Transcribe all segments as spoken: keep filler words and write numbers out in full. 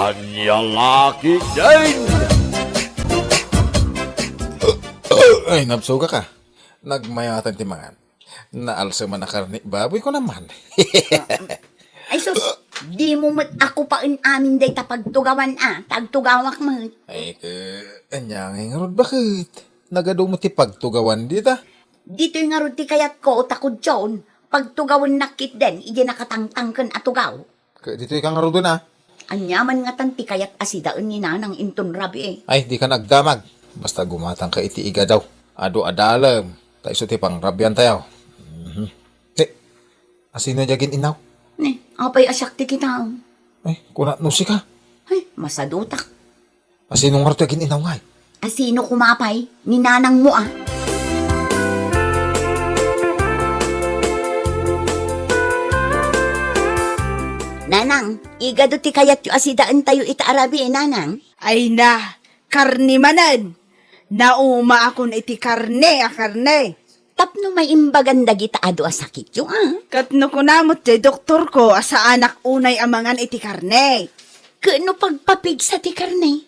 Ania la ketdin? Ay, nabsugak a. Nagmayatan ti mangan. Naalsa man a karne baboy ko naman. Ay sus, dimo met a kupaen amin dayta pagtugawan a, ta agtugawak met. Ay, ke, ania ngay ngarud baket? Nagadu met ti pagtugawan dita. Ditoy ngarud ti kayatko, ta kudion, pagtugawennak ketdin idiay nakatangtangken a tugaw. Ke, ditoy ka ngaruden a. Ania man ngatan ti kayat a sidaen ni Nanang inton rabii? Ay, dika agdamag. Basta gumatangka iti igado. Adu a dalem, ta isu ti pangrabiantayo. Mhm. Ti, asino diay agin-innaw? Ni, apay a siak ti kitaem? Ay, kunat no sika. Ay, masadutak. Asino ngarud ti agin-innaw ngay? Asino koma pay? Ni nanangmo a. Nanang, igado ti kayatyo a sidaentayo ita a rabii, Nanang? Ay na, karne manen. Naumaakon iti karne a karne. Tapno maimbagan dagita adu a sakityo, a. Ket no kuna met ti doktorko a saanak unay a mangan iti karne. Ket no pagpapigsa ti karne?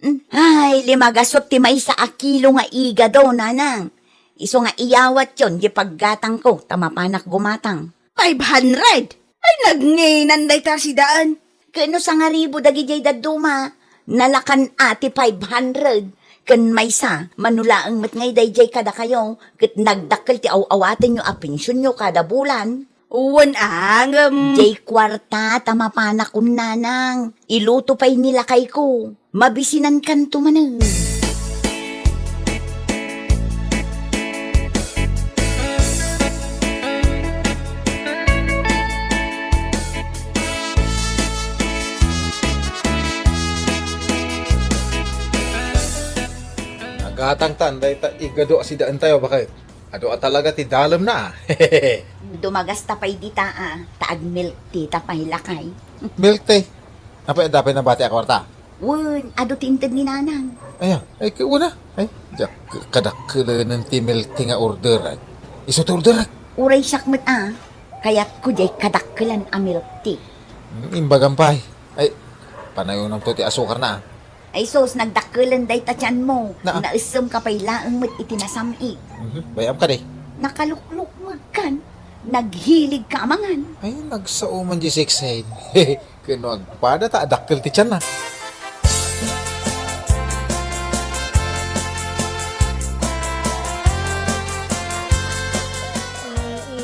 Mm, ay, lima gasut ti maysa a kilo nga igado, Nanang. Isu nga iyawatyon ti paggatangko, ta mapanak gumatang. Five hundred? Ay, nagnginan dayta a sidaen. Ket no sangaribu dagidiay dadduma, nalakan a ti five hundred. Ken maysa, mano laeng met ngay daydiay kadakayo, ket nagdakkel ti aw-awatenyo a pensionyo kada bulan. Wen a, ngem. Diay kuarta ta mapanakon, Nanang. Iluto pay ni lakayko. Mabisinankanto manen. Nagatangtan dayta igado a sidaentayo, baket. Adu a talaga ti dalemna. Dumagasta pay dita a, ta ag-milk tea ta pay, lakay. Milk tea? Apay adda pay nabati a kuarta? Wen, adu ti inted ni Nanang. Aya, ay, kawna. Ay, diak kadakkelen ti milk tea nga order. Isu ti order. Uray siak met a, kayatko diay kadakkelan a milk tea. Hmm, imbagam pay. Ay, panayonamto ti asukarna a. Ay sus, nagdakkelen dayta tianmo. Na. Naessemka pay laeng met iti nasam-it. Mhm. Bay-am kadi? Nakaluklukmegkan. Naghiligka a mangan. Ay, nagsao man di sexy. Ken no agpada ta adakkel ti tianna.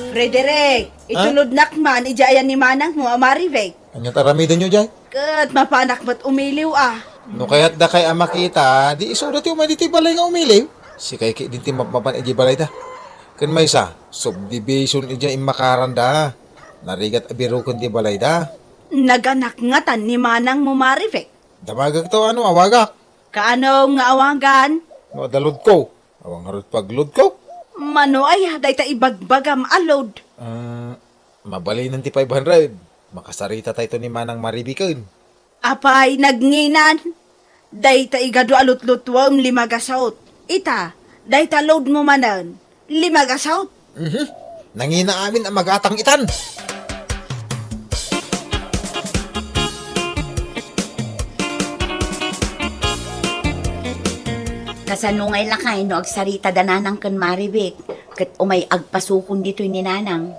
Frederick, ha? Itulodnak man idiay ayan ni manangmo a Marivic. Ania ti aramidenyo diay? Ket mapanak met umiliw a. No kayatdakay a makita, di isuda ti umay ditoy balay nga umiliw. Sikay ketdin ti mapmapan idiay balayda. Ken maysa, subdivision idiay immakaranda. Narigat a biroken ti balayda. Naganak ngatan ni manangmo Marivic? Damagek to, ano, awagak. Kaano nga awagan? No, adda loadko. Awan ngarud pag-loadko. Mano aya dayta ibagbagam a load? Ah, mabalinen ti five hundred. Makasarita tayto ni Manang Marivic ken. Apay, nagnginan? Dayta igadu a lutlutuem, lima gasut. Ita, dayta loadmo manen, lima gasut. Mhm. Nangina amin a magatang itan. Kasano ngay lakay no agsarita da Nanang ken Marivic, ket umay agpasukon ditoy ni Nanang?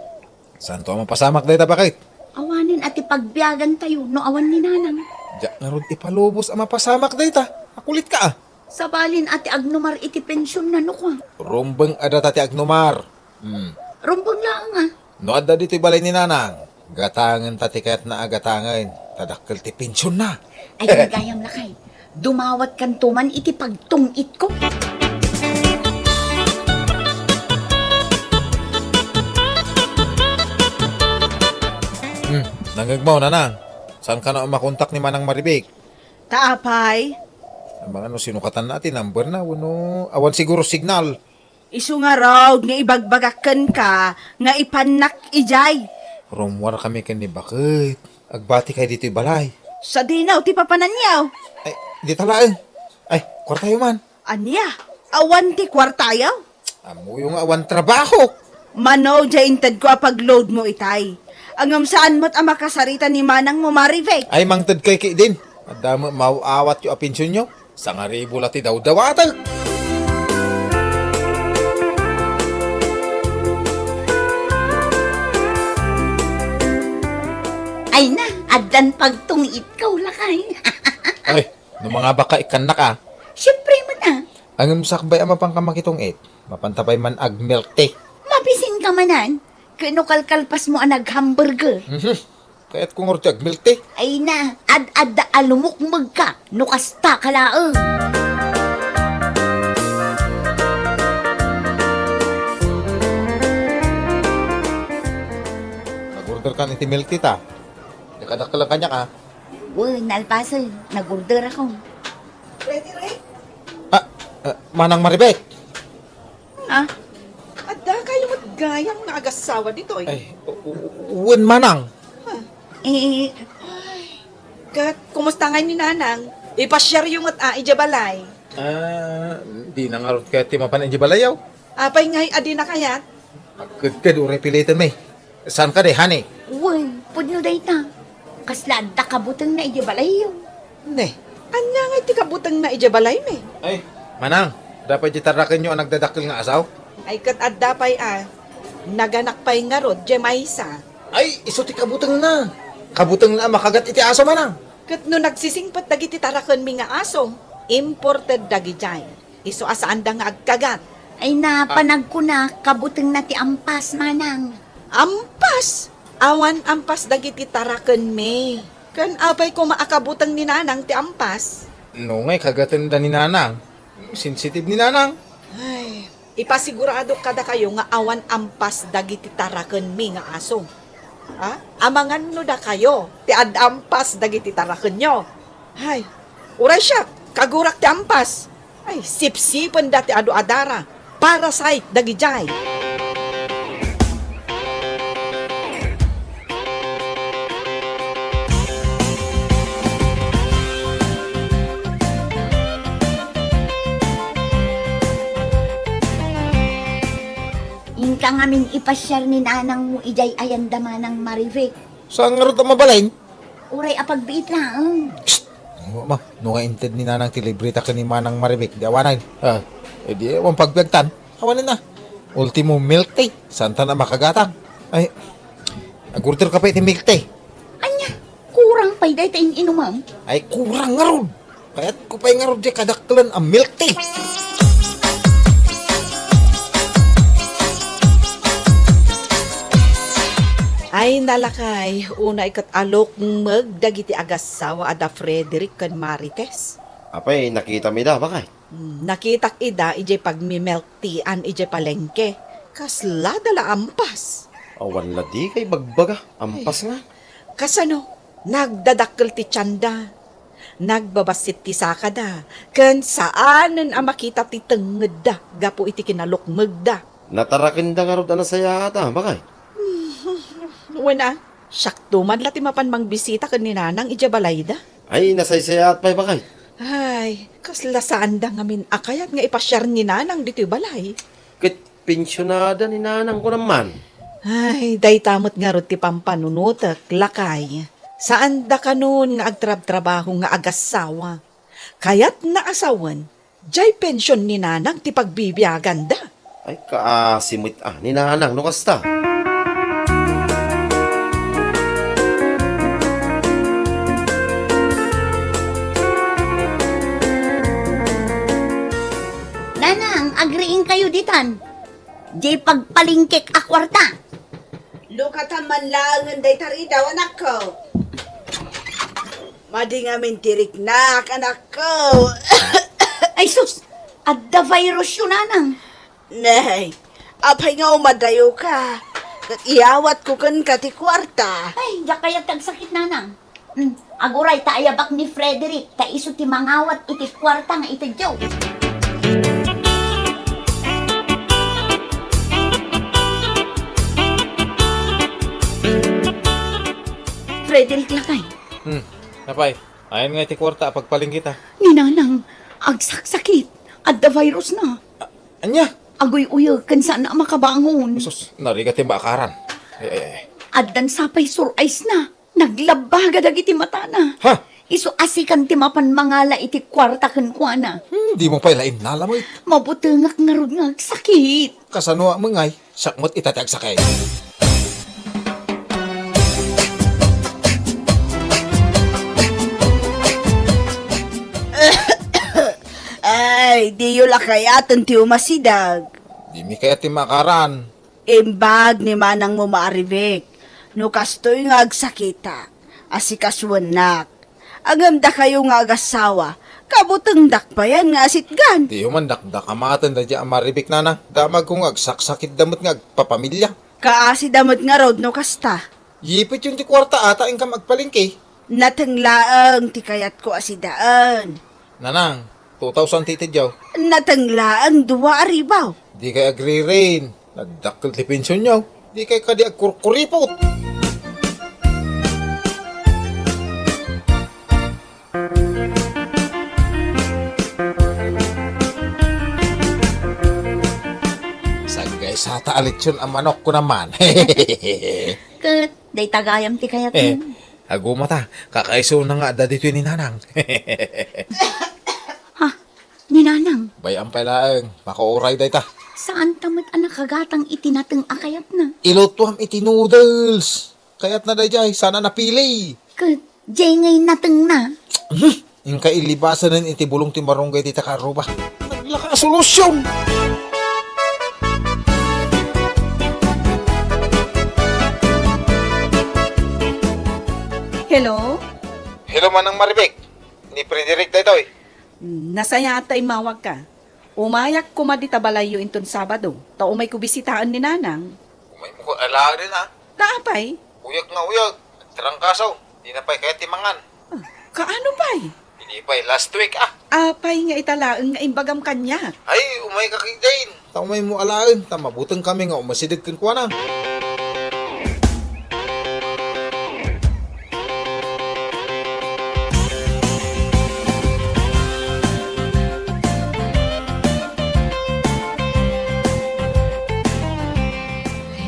Saanto a mapasamak dayta, baket? Awanen a ti pagbiagantayo no awan ni Nanang. Diak ngarud ipalubos a mapasamak dayta. Akulitka a. Sabalin a ti agnumar iti pensionna no kua. Rumbeng a data ti agnumar. Hmm. Rumbeng laeng a. No adda ditoy balay ni Nanang, gatangenta ti kayatna a gatangen, ta dakkel ti pensionna. Ay, gayam lakay. Dumawatkanto man iti pagtung-itko. Hmm, nangngegmo, Nanang. Saan kano a makontak ni Manang Marivic? Ta apay? Amangan no sinukatanna ti number na, wenno awan siguro signal. Isu ngarud nga ibagbagak kenka nga ipannak idiay. Rummuarkami ken ni baket. Agbatikay ditoy balay. Sadino ti papananyo? Ay, dita laeng. Ay, kuartayo man. Ania? Awan ti kuartayo? Ammoyo nga awan trabaho. Mano diay intedko a pag-loadmo itay. Ngem saan met a makasarita ni manangmo Marivic? Ay, mangtedkay ketdin. Adda met maaw-awatyo a pensionyo? Sangaribu la ti dawdawatek. Ay na, addan pagtungitko, lakay. Ay, no mangabakka ikkannak a. Siempre met a. Ngem sakbay a mapanka makitungit, mapanta pay man ag-milk tea. Mabisinka manen, ket no kalkalpasmo a nag-hamburger. Mhm. Kayatko ngarud ti ag-milk tea. Ay na, ad-adda a lumukmegka no kastaka laeng. Nag-orderkan iti milk tea ta. Dika dakkel kaniak a. Wen, nalpasen, nag-orderakon. Ready, Rick? Ah, ah, Manang Maribek. Ah? Adda kayo met gayam nga agassawa ditoy. Ay, u-, u-, wen, Manang. Ah. Eh, ket, kumusta ngay ni Nanang? Ipasiaryo met a, idiay balay. Ah, dina ngarud kayat ti mapan idiay balay, aw. Apay ngay a dina kayat? Agkedked, uray piliten mi. Saan kadi, honey? Wen, pudno dayta. Kasla adda kabutengna idiay balayyo. Ne, ania ngay ti kabutengna idiay balaymi? Ay, Manang, adda pay diay tarakenyo a nagdadakkel nga asaw? Ay, ket adda pay a. Naganak pay ngarud diay maysa. Ay, isu ti kabutengna. Kabutengna a makagat iti aso, Manang. Ket no nagsisingpet dagiti tarakenmi nga aso, imported dagidiay. Isu a saanda nga agkagat. Ay, na, ah, panagkuna, kabutengna ti ampas, Manang. Ampas? Awan ampas dagiti tarakenmi. Ken apay koma a kabuteng ni Nanang ti ampas? No ngay kagatenda ni Nanang, sensitive ni Nanang. Ay, ipasiguradok kadakayo nga awan ampas dagiti tarakenmi nga aso. Ha? Amangan no dakayo ti ad-ampas dagiti tarakenyo. Ay, uray siak, kagurak ti ampas. Ay, sipsipenda ti adu a dara. Parasite dagidiay. Inka ngamin ipasiar ni nanangmo idiay ayanda, Manang Marivic. Saan ngarud a mabalin? Uray a pagbiit laeng. Psst! Ano, ma? No nga inted ni Nanang ti libreta ken ni Manang Marivic, di awanen. Ah, eh, di awan pagbiagtan. Awanen na. Ultimo milk tea. Saan ta na makagatan? Ay, nag-order ka pay ti milk tea. Ania, kurang pay dayta in-inumam? Ay, kurang ngarud. Kayatko pay ngarud diay kadakkelen a milk tea. Ay, nalakay, unay ket a lukmeg dagiti agassawa a da Frederick ken Marites. Apay, nakitam ida, bakay? Hmm, nakitak ida idiay pagmi-milk tea-an idiay palengke. Kaslada la ampas. Awan la dikay bagbaga, ampas nga. Kasano? Nagdadakkel ti tienda. Nagbabassit ti sakada, ken saanen a makita ti tengngedda gapu iti kinalukmegda. Natarakenda ngarud a nasayaat a, bakay? Wen a, siakto man la ti mapan mangbisita ken ni Nanang idiay balayda. Ay, nasaysayaat pay, bakay. Ay, kasla saanda ngamin a kayat nga ipasiar ni Nanang ditoy balay. Ket pensionada ni Nanang, kunam man. Ay, dayta met ngarud ti pampanunotek, lakay. Saanda kanon nga agtrabtrabaho nga agassawa. Kayatna a sawen, diay pension ni Nanang ti pagbibiaganda. Ay, kaasi met a ni Nanang no kasta. Nanang, agriingkayo ditan. Diay pagpalingkek a kuarta. Lukatan man laengen dayta ridaw, anakko. Madi ngamin ti riknak, anakko. Ay sus, adda virusyo, Nanang. Nay, apay nga umadayoka? Ket iyawatko kenka ti kuarta. Ay, diak kayat ti agsakit, Nanang. Hmm, aguray ta ayabak ni Frederick, ta isu ti mangawat iti kuarta nga itedyo. Frederick, lakay. Hmm, apay, ayan nga iti kuarta a pagpalingkita. Ni Nanang, agsaksakit. Adda virus na. A-, ania? Aguy-uyeg ken saan a makabangon. Sus, narigat ti baakaran. Ay, ay, ay. Addan sapay sur-eyes na. Naglabbaga dagiti matana. Ha? Isu a sikan ti mapan mangala iti kuarta kenkuana. Hmm, dimo pay la innala met. Mabutengak ngarud nga agsakit. Kasano a met ngay? Siak met ita ti agsakit. Ay, diyo la kayaten ti umasideg. Dimi kayat ti makaran. Imbag ni manangmo, Maribek, no kastoy nga agsakitak, asikasuennak. Ngem dakayo nga agassawa, kabutengdak payen nga asitgan. Diyo man dakdakamaten daydiay a Maribek, nanang. Damagko nga agsaksakitda met nga agpapamilia. Kaasida met ngarud no kasta. Yipityon ti kuarta a ta inkam agpalengke. Nateng laeng ti kayatko a sidaen. Nanang, two thousand ti itedyo. Nateng laeng dua a ribu. Dikay agririn. Nagdakkel ti pensionyo. Dikay kadi agkurkuripot. Saggaysata a litson a manok ko naman. Ket, dayta gayam ti kayatmo. Eh, agumata, kakaisuna nga adda ditoy ni Nanang. Ha? Ni Nanang? Bay-am pay laeng, makauray dayta. Saanta met a nakagatang iti nateng a kayatna? Ilutuam iti noodles. Kayatna daydiay, saan a napili. Ket, diay ngay natengna. Hmm, inka ilibasanen iti bulong ti marunggay ti takaruba. Naglaka a solusyon! Hello? Hello, Manang Maribek. Ni Frederick daytoy. Hmm, nasayaat ta immawagka. Umayak koma dita balayyo inton Sabado, ta umayko bisitaen ni Nanang. Umaymo ko alaen, a? Ta apay? Uyag nga uyag. Trangkaso. Dina pay kayat ti mangan. Ah, kaano pay? Idi pay last week, a. Apay nga ita laeng nga imbagam kaniak? Ay, umayka ketdin. Ta umaymo alaen, ta mabutengkami nga umasideg kenkuana.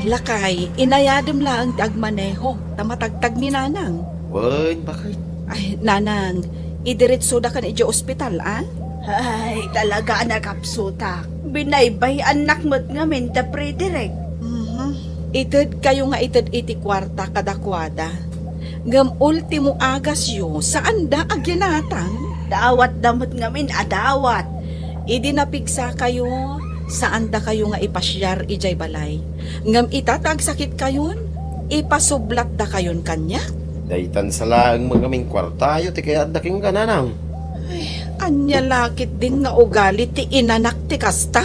Lakay, inayadem laeng ti agmaneho, ta matagtag ni Nanang. Wen, bakit? Ay, Nanang, idiretsodakan idiay ospital, a? Ay, talaga a nakapsutak. Binaybay-annak met ngamin da Frederick. Mhm. Itedkayo nga ited iti kuarta kadakuada. Ngem ultimo agasyo, saanda a ginatang. Dawatda met ngamin a dawat. Idi napigsakayo, saandakayo nga ipasiar idiay balay. Ngem ita ta agsakitkayon, ipasublatdakayon kaniak. Daytan sa laeng met ngamin kuartayo ti kayatda kenka, Nanang. Ay, ania la ketdin nga ugali ti inanak ti kasta?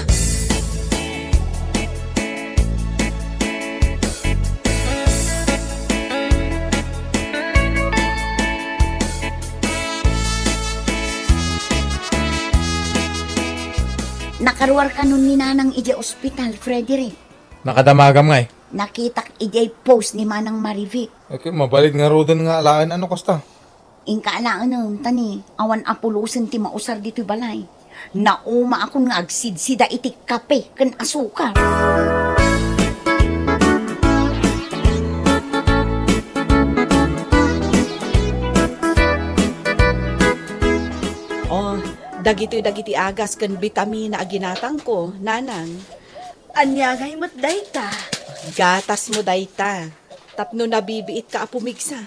Nakaruar kanon ni Nanang idiay ospital, Frederick. Nakadamagam ngay? Nakitak idiay post ni Manang Marivic. Ay, ket mabalin ngaruden nga alaen a no kasta. Inka alaenem, ta ni, awan a pulosen ti mausar ditoy balay. Naumaakon nga agsidsida iti kape ken asukar. Oh, dagitoy dagiti agas ken bitamina a ginatangko, Nanang. Ania ngay met dayta? Gatasmo dayta. Tapno nabibiitka a pumigsa.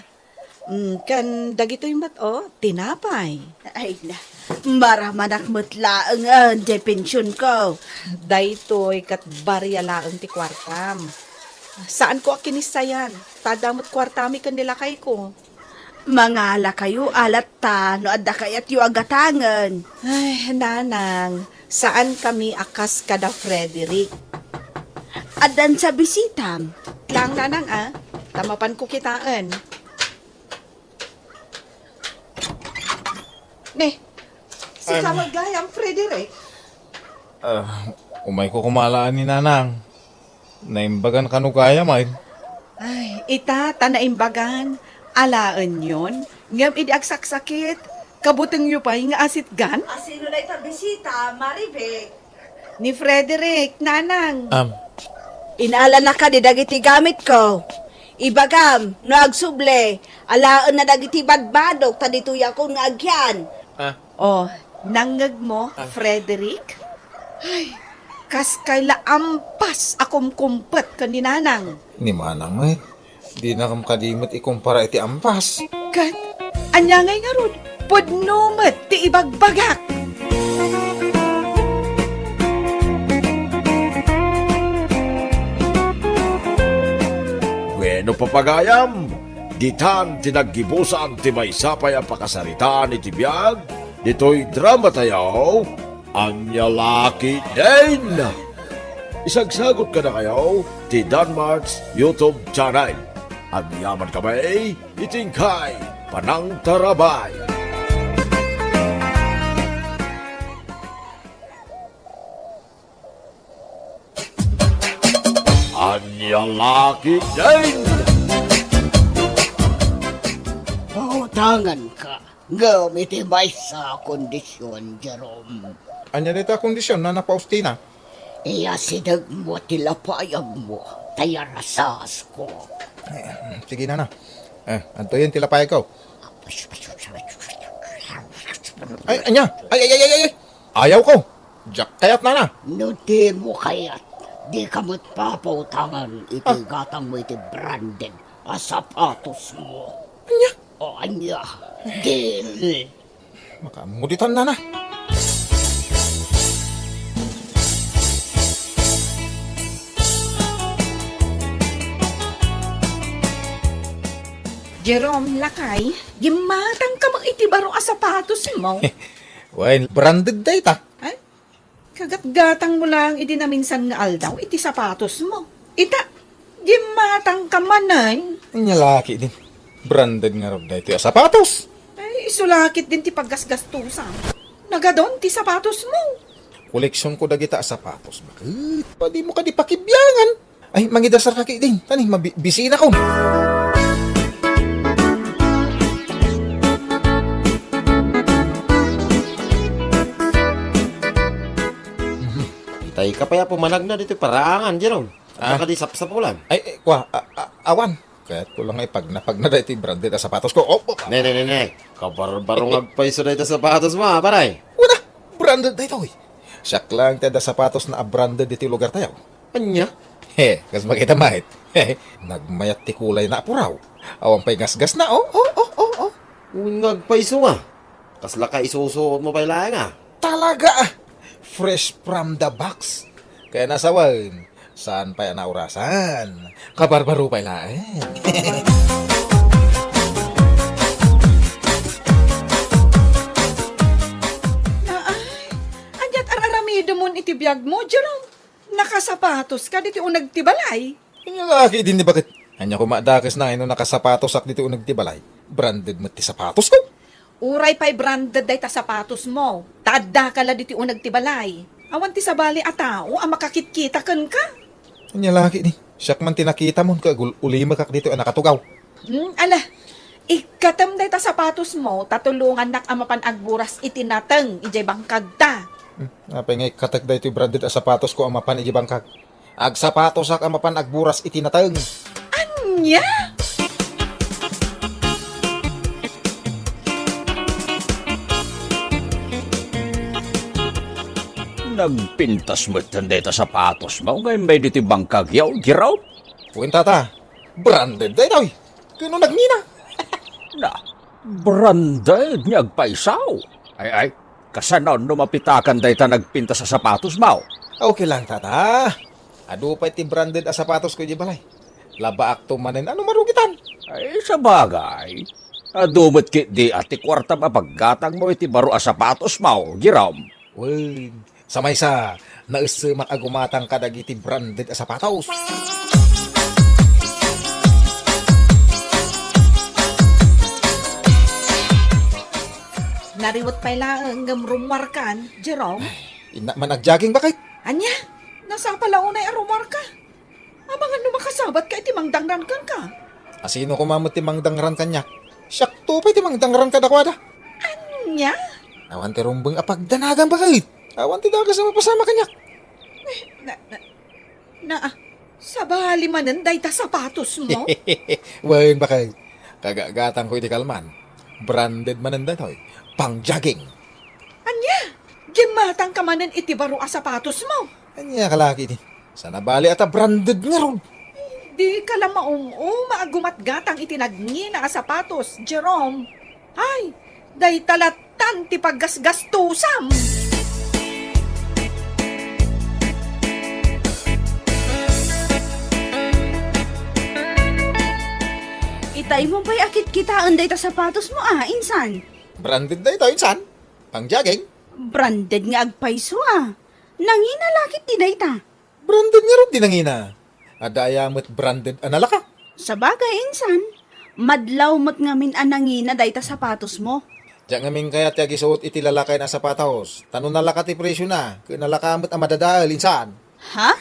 Mm, ken dagitoy met, oh, tinapay. Ay na, maramanak met laengen diay pensionko. Daytoy ket baria laeng ti kuartam. Saanko a kinissayan, ta adda met kuartami ken ni lakayko. Mangalakayo a latta no adda kayatyo a gatangen. Ay, Nanang, saankami a kas kada Frederick. Addan sa bisitam. Lang, Nanang, a, ta mapanko kitaen. Ne, sika met gayam, Frederick? Ah, umayko koma alaen ni Nanang. Naimbagan kano gayam, ay? Ay, ita ta naimbagan. Alaenyon, ngem idi agsaksakit, kabutengyo pay nga asitgan? Asino dayta bisita, Marivic? Ni Frederick, Nanang. Am. Inalana kadi dagiti gamitko. Ibagam, no agsubli, alaenna dagiti badbadok, ta ditoy ako nga agyan. Ah. Oh, nangngegmo, Ah. Frederick? Ay, kas kayla ampas a kumkumpet ken ni Nanang. Ni Manang met, dinakam kadi met ikumpara iti ampas. Ket, ania ngay ngarud? Pudno met ti ibagbagak. Bueno, papagayam, ditan ti naggibusan ti maysa pay a pakasaritaan iti biag ditoy dramatayo, Ania La Ketdin. Isagsagut kadakayo ti Danmart's YouTube channel. Agyaman kami iti inkay panangtarabay. Ania La Ketdin. Pautanganka, ngem iti maysa a kondision, Jerome. Ania dayta a kondision, Nana Faustina? Iyasidegmo ti lapayagmo, ta iyarasasko. Eh, sige, Nana. Eh, adtoyen ti lapayagko. Ay, ania? Ay, ay, ay, ay, ay! Ayawko! Diak kayat, Nana! No dimo kayat, dika met papautangan iti Ah. gatangmo iti branded a sapatosmo. Ania? O, ania? Deal! Makaammo ditan, Nana. Jerome, lakay, gimmatangka met iti baro a sapatosmo. Wen, branded dayta. Ay, kagatgatangmo laeng idi naminsan nga aldaw iti sapatosmo. Ita, gimmatangka manen. Ania la ketdin. Branded ngarud daytoy a sapatos. Ay, isu la ketdin ti paggasgastosa. Nagadon ti sapatosmo. Koleksionko dagita a sapatos. Baket? Padimo kadi pakibiangan. Ay, mangidasarka ketdin. Tani, mabi-, bisinakon. Itay ka pay a pumanagna ditoy paraangan, Jerome. Ah. Adda kadi sapsapulan? Ay, eh, kua, a-, a-, awan. Kayatko la nga ipagnapagna daytoy branded a sapatosko. Oh, oh, ah. Ne, ne, ne, ne. Kabarbaro nga agpayso dayta sapatosmo, a, pare. Wala, branded daytoy. Siak laeng ti adda sapatosna a branded ditoy lugartayo. Ania? He, kas makita met. Nagmayat ti kulayna a puraw. Awan pay gasgasna, oh, oh, oh, oh, oh. Wen nga agpayso nga. Kasla ka isusuotmo pay laeng, a? Talaga, a! Fresh from the box. Kaya nasawen, saan pay a naurasan? Kabarbaro pay laeng. Naay, ania't ar-aramidemon iti biagmo, Jerome? Nakasapatoska ditoy uneg ti balay? Ania la ketdin, baket? Ania koma a dakes nga no nakasapatosak ditoy uneg ti balay? Branded met ti sapatosko. Uray pay branded dayta sapatosmo, ta addaka la ditoy uneg ti balay. Awan ti sabali a tao a makakitkita kenka. Ania la ketdin? Siak man ti nakitamon ket agul-ulimekak ditoy a nakatugaw. Hmm, ala, ikkatem dayta sapatosmo ta tulongannak a mapan agburas iti nateng idiay bangkagta. Hmm, apay nga ikkatek daytoy branded a sapatosko a mapan idiay bangkag? Agsapatosak a mapan agburas iti nateng. Ania? Nagpintas metten dayta sapatosmo nga immay ditoy bangkagyo, Jerome? Wen, tata, branded daytoy. Ken no nagnina. Na, branded nga agpayso. Ay, ay, kasano no mapitakan dayta nagpintas a sapatosmo? Okay lang, tata. Adu pay ti branded a sapatosko idiay balay. Labaakto manen a no marugitan. Ay, sabagay. Adu met ketdi a ti kuartam a paggatangmo iti baro a sapatosmo, Jerome. Wen, sa maysa, naessemak a gumatang kadagiti branded a sapatos. Nariwet pay laeng ngem rummuarkan, Jerome. Ay, innak man agjogging, baket. Ania? Nasapa la unay a rummuarka? Amangan no makasabatka iti mangdangran kenka. A, sino koma met ti mangdangran kaniak? Siakto pay ti mangdangran kadakuada. Ania? Awan ti rumbeng a pagdanagan, baket. Awan ti dakes a mapasamak kaniak. Eh, na, na, na, ah. Sabali manen dayta sapatosmo? Wen, baket. Kagatgatangko iti kalman. Branded manen daytoy. Pang-jogging. Ania? Gimmatangka manen iti baro a sapatosmo? Ania ka la ketdi? Saan a bali a ta branded ngarud. Dika la maum-uma a gumatgatang iti nagngina a sapatos, Jerome. Ay, dayta lattan ti paggasgastusam. Itay mo pay a kitkitaen dayta sapatosmo a, insan? Branded dayta, insan. Pang-jogging. Branded nga agpayso a. Nangina la ketdi dayta. Branded ngarud ti nangina. Adda aya met branded a nalaka? Sabagay, insan. Madlaw met ngamin a nangina dayta sapatosmo. Diak ngamin kayat ti agisuot iti lalakayen a sapatos. Ta no nalaka ti presiona, ket nalaka met a madadael, insan. Ha?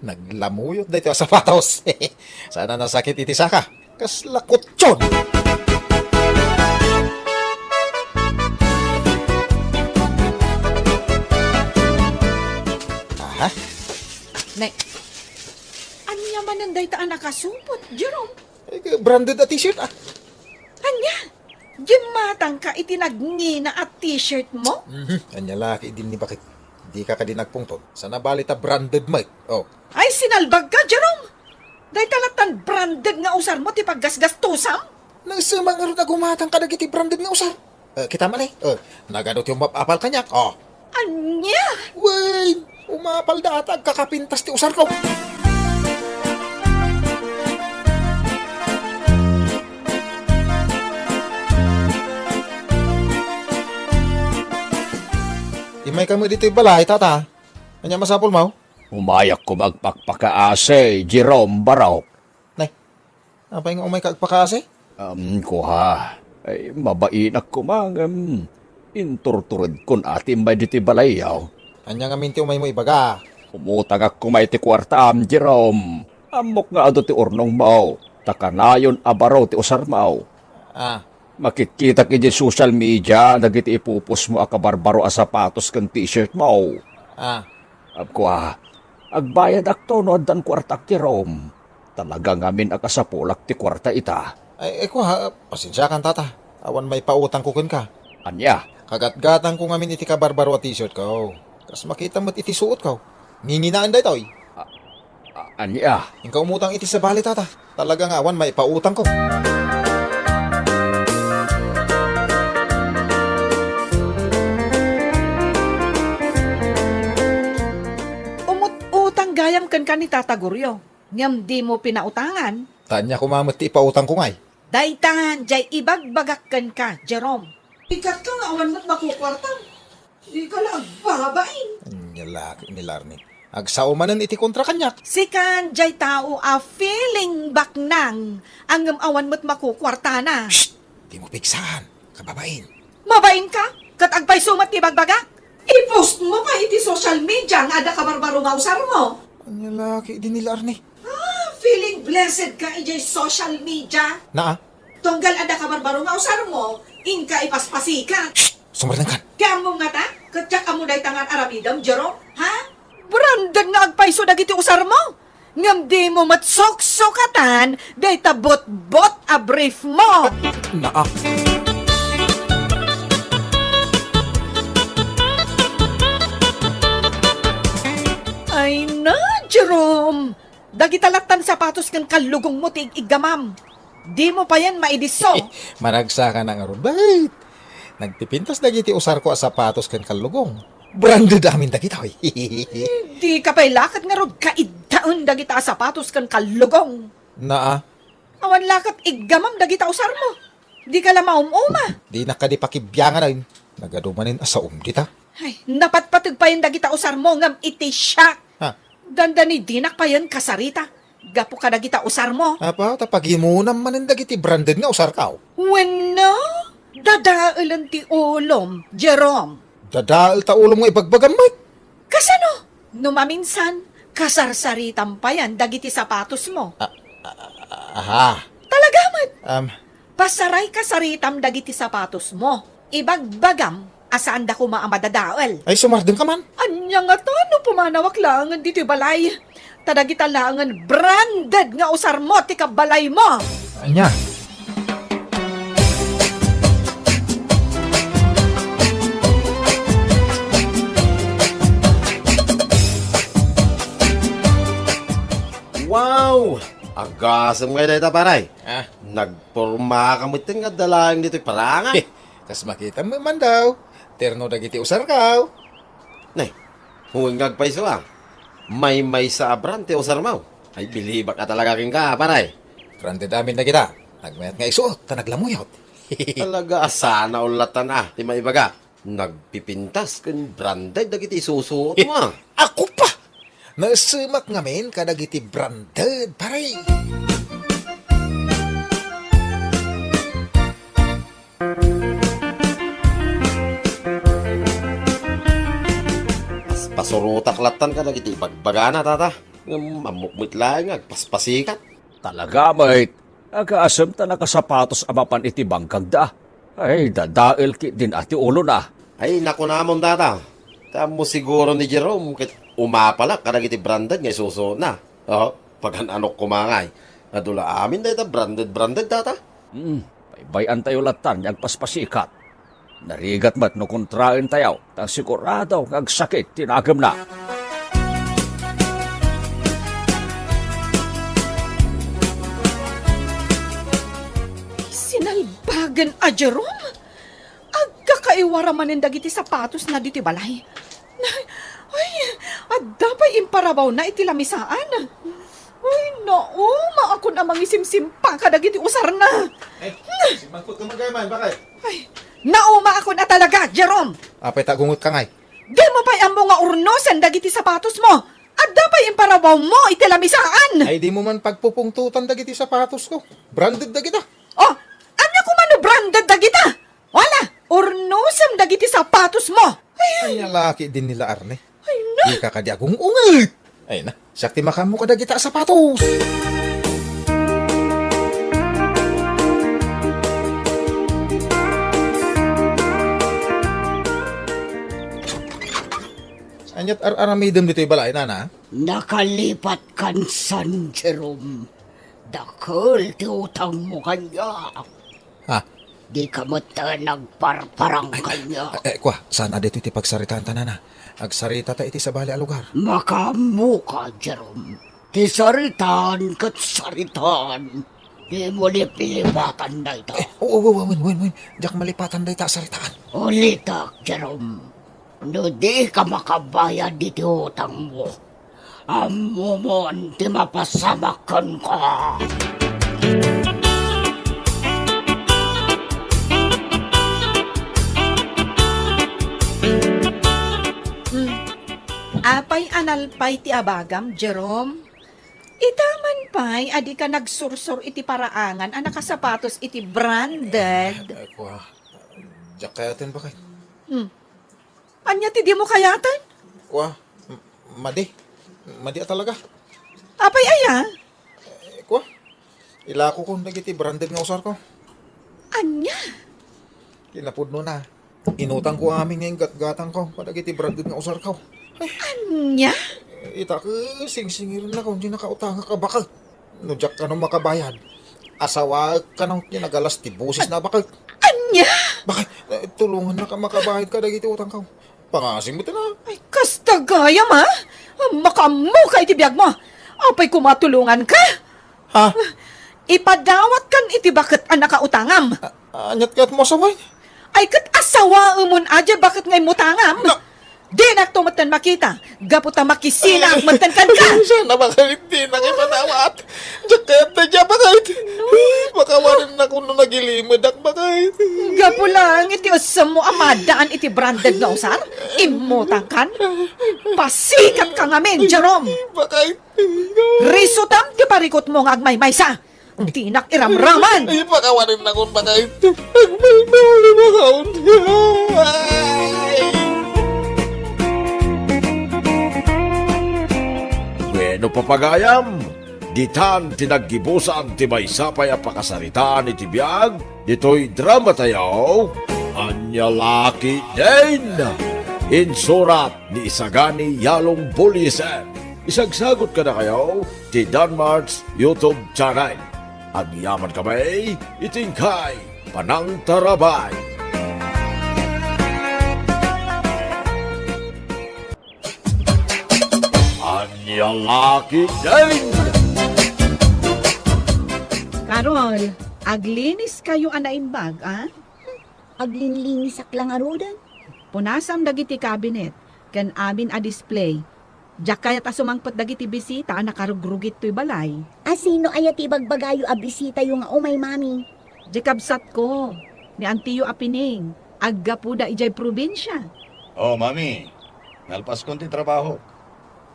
Naglamuyot daytoy a sapatos. Saan a nasakit iti saka. Kasla kutson! Aha. Ne, ania manen dayta a nakasupot, Jerome? Eh, branded a t-shirt, ah. Ania? Gimmatangka iti nagngina a t-shirt mo? Mhm. Ania la ketdi ni, baket? Dika kadi nagpungtot. Saan a bali ta branded met. Oh. Ay, sinalbagka, Jerome! Dayta lattan branded nga usarmo ti paggasgastusam? Naisem ngarud a gumatang kadagiti branded nga usar. Eh, kita man, eh. Eh, nagadu ti umap-apal kaniak? Oh. Ania? Wen, umapal dayta agkakapintas ti usarko. Immayka met ditoy balay, tata. Ania masapulmo? Umayak koma agpakpakaasi, Jerome Barok. Nay, apay nga umayka agpakaasi? Um, kua, ay, mabainak koma, ngem inturturedkon a ti immay ditoy balayyo. Ania ngamin ti umaymo ibaga? Umutangak koma iti kuartam, Jerome. Ammok nga adu ti urnongmo, ta kanayon a baro ti usarmo. Ah. Makitkitak idiay social media dagiti ipupusmo a kabarbaro a sapatos ken t-shirtmo. Ah. Kua, agbayadakto no addan kuartak, Jerome. Talaga ngamin a kasapulak ti kuarta ita. Ay, ay, kua, pasensiakan, tata. Awan maipautangko kenka. Ania? Kagatgatangko ngamin iti kabarbaro a t-shirtko. Kas makita met iti suotko. Nginginaen daytoy. A-, ania? Inka umutang iti sabali, tata. Talaga nga awan maipautangko. Umut-utang gayam kenka ni Tata Goryo, ngem dimo pinautangan. Ta ania koma met ti ipautangko ngay? Dayta, jay ibagbagak kenka, Jerome. Ikkatka nga awan met makukuartam. Dika la agbabain. Ania la ketdi ni Larni. Agsao manen iti kontra kaniak. Sikan, jay tao a feeling baknang, ngem awan met makukuartana. Shh! Dimo pigsaan, kababain. Mabainka? Ket agpayso met ti ibagbagak? I-post mo pay iti social media nga adda kabarbaro nga usarmo. Ania la ketdi ni Larni. Ah, feeling blessed ka idiay social media. Naa? Tunggal adda kabarbaro nga usarmo, inka ipaspasikat. Shh! Sumardengkan. Ti ammom ngata? Ket diak ammo dayta nga ar-aramidem, Jerome? Ha? Branded nga agpayso dagiti usarmo. Ngem dimo met suksukatan dayta butbot a brief mo. Naa. Ay na, Jerome! Dagita lattan sapatos ken kallugongmo ti ig-iggamam. Dimo payen maidisso. Managsaka na ngarud, baket. Nagpipintas dagiti usarko a sapatos ken kallugong. Branded amin dagitoy. Dika pay la ket ngarud kaiddaen dagita a sapatos ken kallugong. Naa. Awan la ket iggamam dagita usarmo. Dika la maum-uma. Dinak kadi pakibiangan, ay. Nagadu manen a saom dita. Ay, napatpateg payen dagita usarmo ngem iti siak. Ha? Dandani dinak payen kasarita gapu kadagita usarmo. Apa, ta pagimunam manen dagiti branded nga usarko. Wenno, dadaelen ti ulom, Jerome. Dadael ta ulom nga ibagbagam met. Kasano? No maminsan, kasarsaritam payen dagiti sapatosmo. A-, a-, a-, aha. Talaga met. Um, Pasaray kasaritam dagiti sapatosmo. Ibagbagam a saanda koma a madadael. Ay, sumardengka man. Ania ngata no pumanawak laengen ditoy balay? Ta dagita laengen branded nga usarmo ti kabalaymo. Ania? Wow! Agasem ngay dayta, pare. Ah. Nagpormaka metten nga adda laeng ditoy parangan. Kas makitam man daw, terno dagiti usarkaw. Nay, wen nga agpayso a. Maymaysa a brand ti usarmo. Ay, bilibak a talaga kenka, pare. Branded amin dagita. Nagmayat nga isuot, ta naglamuyot. Talaga a sana all lattan a ti maibaga. Nagpipintas ken branded dagiti isusuotmo a. Ako pa! Naessemak ngamin kadagiti branded, pare. Pasurotak lattan kadagiti ibagbagana, tata. Ngem ammok met laeng nga agpaspasikat. Talaga met, agasem ta nakasapatos a mapan iti bangkagda. Ay, dadael ketdin a ti ulona. Ay, nakunamon, tata. Ta ammo siguro ni Jerome ket umapalak kadagiti branded nga isusuotna. Oh, pagan-anok koma ngay. Adu la amin dayta branded-branded, tata. Hmm, baybay-antayo lattan nga agpaspasikat. Narigat met no kontraentayo, ta sigurado nga agsakit ti nagemna. Sinalbagen a Jerome! Agkakaiwara manen dagiti sapatosna ditoy balay. Ay, adda pay imparabawna iti lamisaan. Ay, nauma akon a mangisimsimpa kadagiti usarna. Ay, simmangpot ka man, bakay? Ay, nauma akon a talaga, Jerome. Apay ta agungotka ngay? Dimo pay ammo nga urnosen dagiti sapatosmo. Adda pay imparabawmo iti lamisaan. Ay, dimo man pagpupungtotan dagiti sapatosko. Branded dagita. Oh, ania koma no branded dagita? Wala, urnosem dagiti sapatosmo. Ay, ay, alaki din nila Arne. Ay, na. Ika kadi agung-unget. Ay na, siak ti makaammo kadagita a sapatos. Aniat ar-aramidem ditoy balay, nana? Nakalipat kan San Jerome. Dakel ti utangmo kaniak. Ha? Dika met nagparparang kaniak. Eh, eh, kua, saan a ditoy ti pagsaritaanta, nana? Agsaritata iti sabali a lugar. Makaammoka, Jerome. Ti saritaan ket saritaan. Dimo lipilipatan dayta. Eh, oo, oo, wen, wen, wen. Diak malipatan dayta a saritaan. Ulitek, Jerome. No dika makabayad iti utangmo, ammomon ti mapasamak kenka. Hmm. Apay a nalpay ti abagam, Jerome? Ita man pay a dika nagsursor iti paraangan a nakasapatos iti branded. Eh, eh, kua, diak kayaten, bakay. Hmm. Ania ti dimo kayaten? Kua, m-, madi. Madi a talaga. Apay aya? Eh, kua, ilakokon dagiti branded nga usarko. Ania? Kinapudnona, inutangko amin nga inggatgatangko kadagiti branded nga usarko. Ay. Ania? Ita ket singsingirennakon ti nakautangak a baket. No diak kano makabayad, asawaek kano ti nagalas ti bosesna a baket. Ania? Bakay, eh, tulongannak a makabayad kadagiti utangko. Pangasim met na. Ay, kasta gayam, a? Makaammoka iti biagmo. Apay koma tulonganka? Ha? Ipadawatkan iti baket a nakautangam. A-, aniat kayatmo a sawaen? Ay, ket asawaemon a diay baket nga immutangam. Na- Dinakto metten makita, gapu ta makisinaak metten kenka. Sana, bakay, dinak ipadawat. Diak kayat dayta, bakay. No. Makawarennak no nagilimedak, bakay. Gapu laeng iti essemmo a maddaan iti branded nga usar, immutangkan. Pasikatka ngamin, Jerome. Bakay. Risutam ti parikutmo nga agmaymaysa. Dinak iramraman. Ay, pakawanennakon, bakay. Agmaymaysa, bakay. Bueno, papagayam, ditan ti naggibusan ti maysa pay a pakasaritaan iti biag ditoy drama tayo, Ania La Ketdin. Insurat ni Isagani Yalong Buliesen. Isagsagut kadakayo ti Danmart's YouTube channel. Agyaman kami iti inkay panangtarabay. Ania la ketdin? Carol, aglinis kayo a naimbag, a? Aglinlinisak la ngaruden. Punasam dagiti cabinet ken amin a display. Diak kayat a sumangpet dagiti bisita a nakarugrugit toy balay. A sino aya ti ibagbagayo a bisitayo nga umay, Mami? Diay kabsatko, ni antiyo a Pining. Aggapuda idiay probinsia. Oh, Mami. Nalpaskon ti trabahok.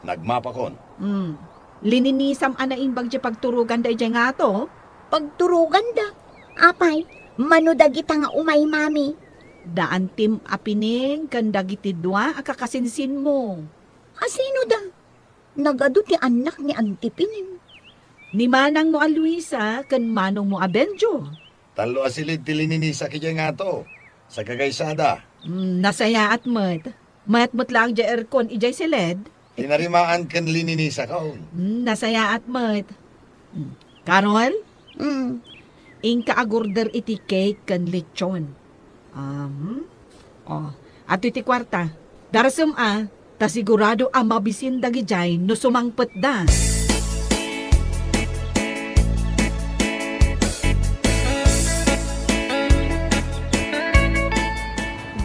Nagmapakon. Hmm. Lininisam a naimbag diay pagturoganda idiay ngato? Pagturoganda? Apay, mano dagita nga umay, Mami? Da antim a Pining ken dagiti dua a kakasinsinmo. A sino da? Nagadu ti annak ni Anti Pining. Ni manangmo a Luisa ken manongmo a Benjo. Tallo a silid ti lininisak idiay ngato. Sagagaysada. Mm, nasayaat met. Mayat met laeng diay aircon idiay silid. Tinarimaan ken lininisak, aw. Mm, nasayaat met. Mm. Carol? Mm. Inka agorder iti cake ken lechon. Um, oh, adtoy ti kuarta. Darsem a, ta sigurado a mabisin dagidiay no sumangpetda.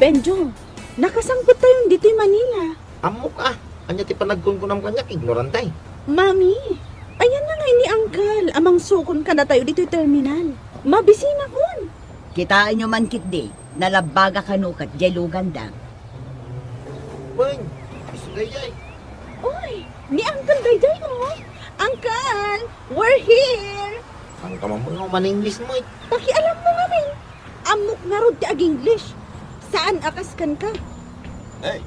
Benjo, nakasangpettayon ditoy Manila. Ammok a, ania ti panagkunkunam kaniak, ignorante. Mami, ayanna ngay ni Uncle a mangsukon kadatayo ditoy terminal. Mabisinakon. Kitaenyo man ketdi, nalabbaga kano ket diay luganda. Wen, isu daydiay. Oy, ni Uncle daydiay, oh. Uncle, we're here. Saan ka man nga uman-English mo, eh? Pakialammo ngamin. Ammok ngarud ti ag-English. Saan a kas kenka. Hey,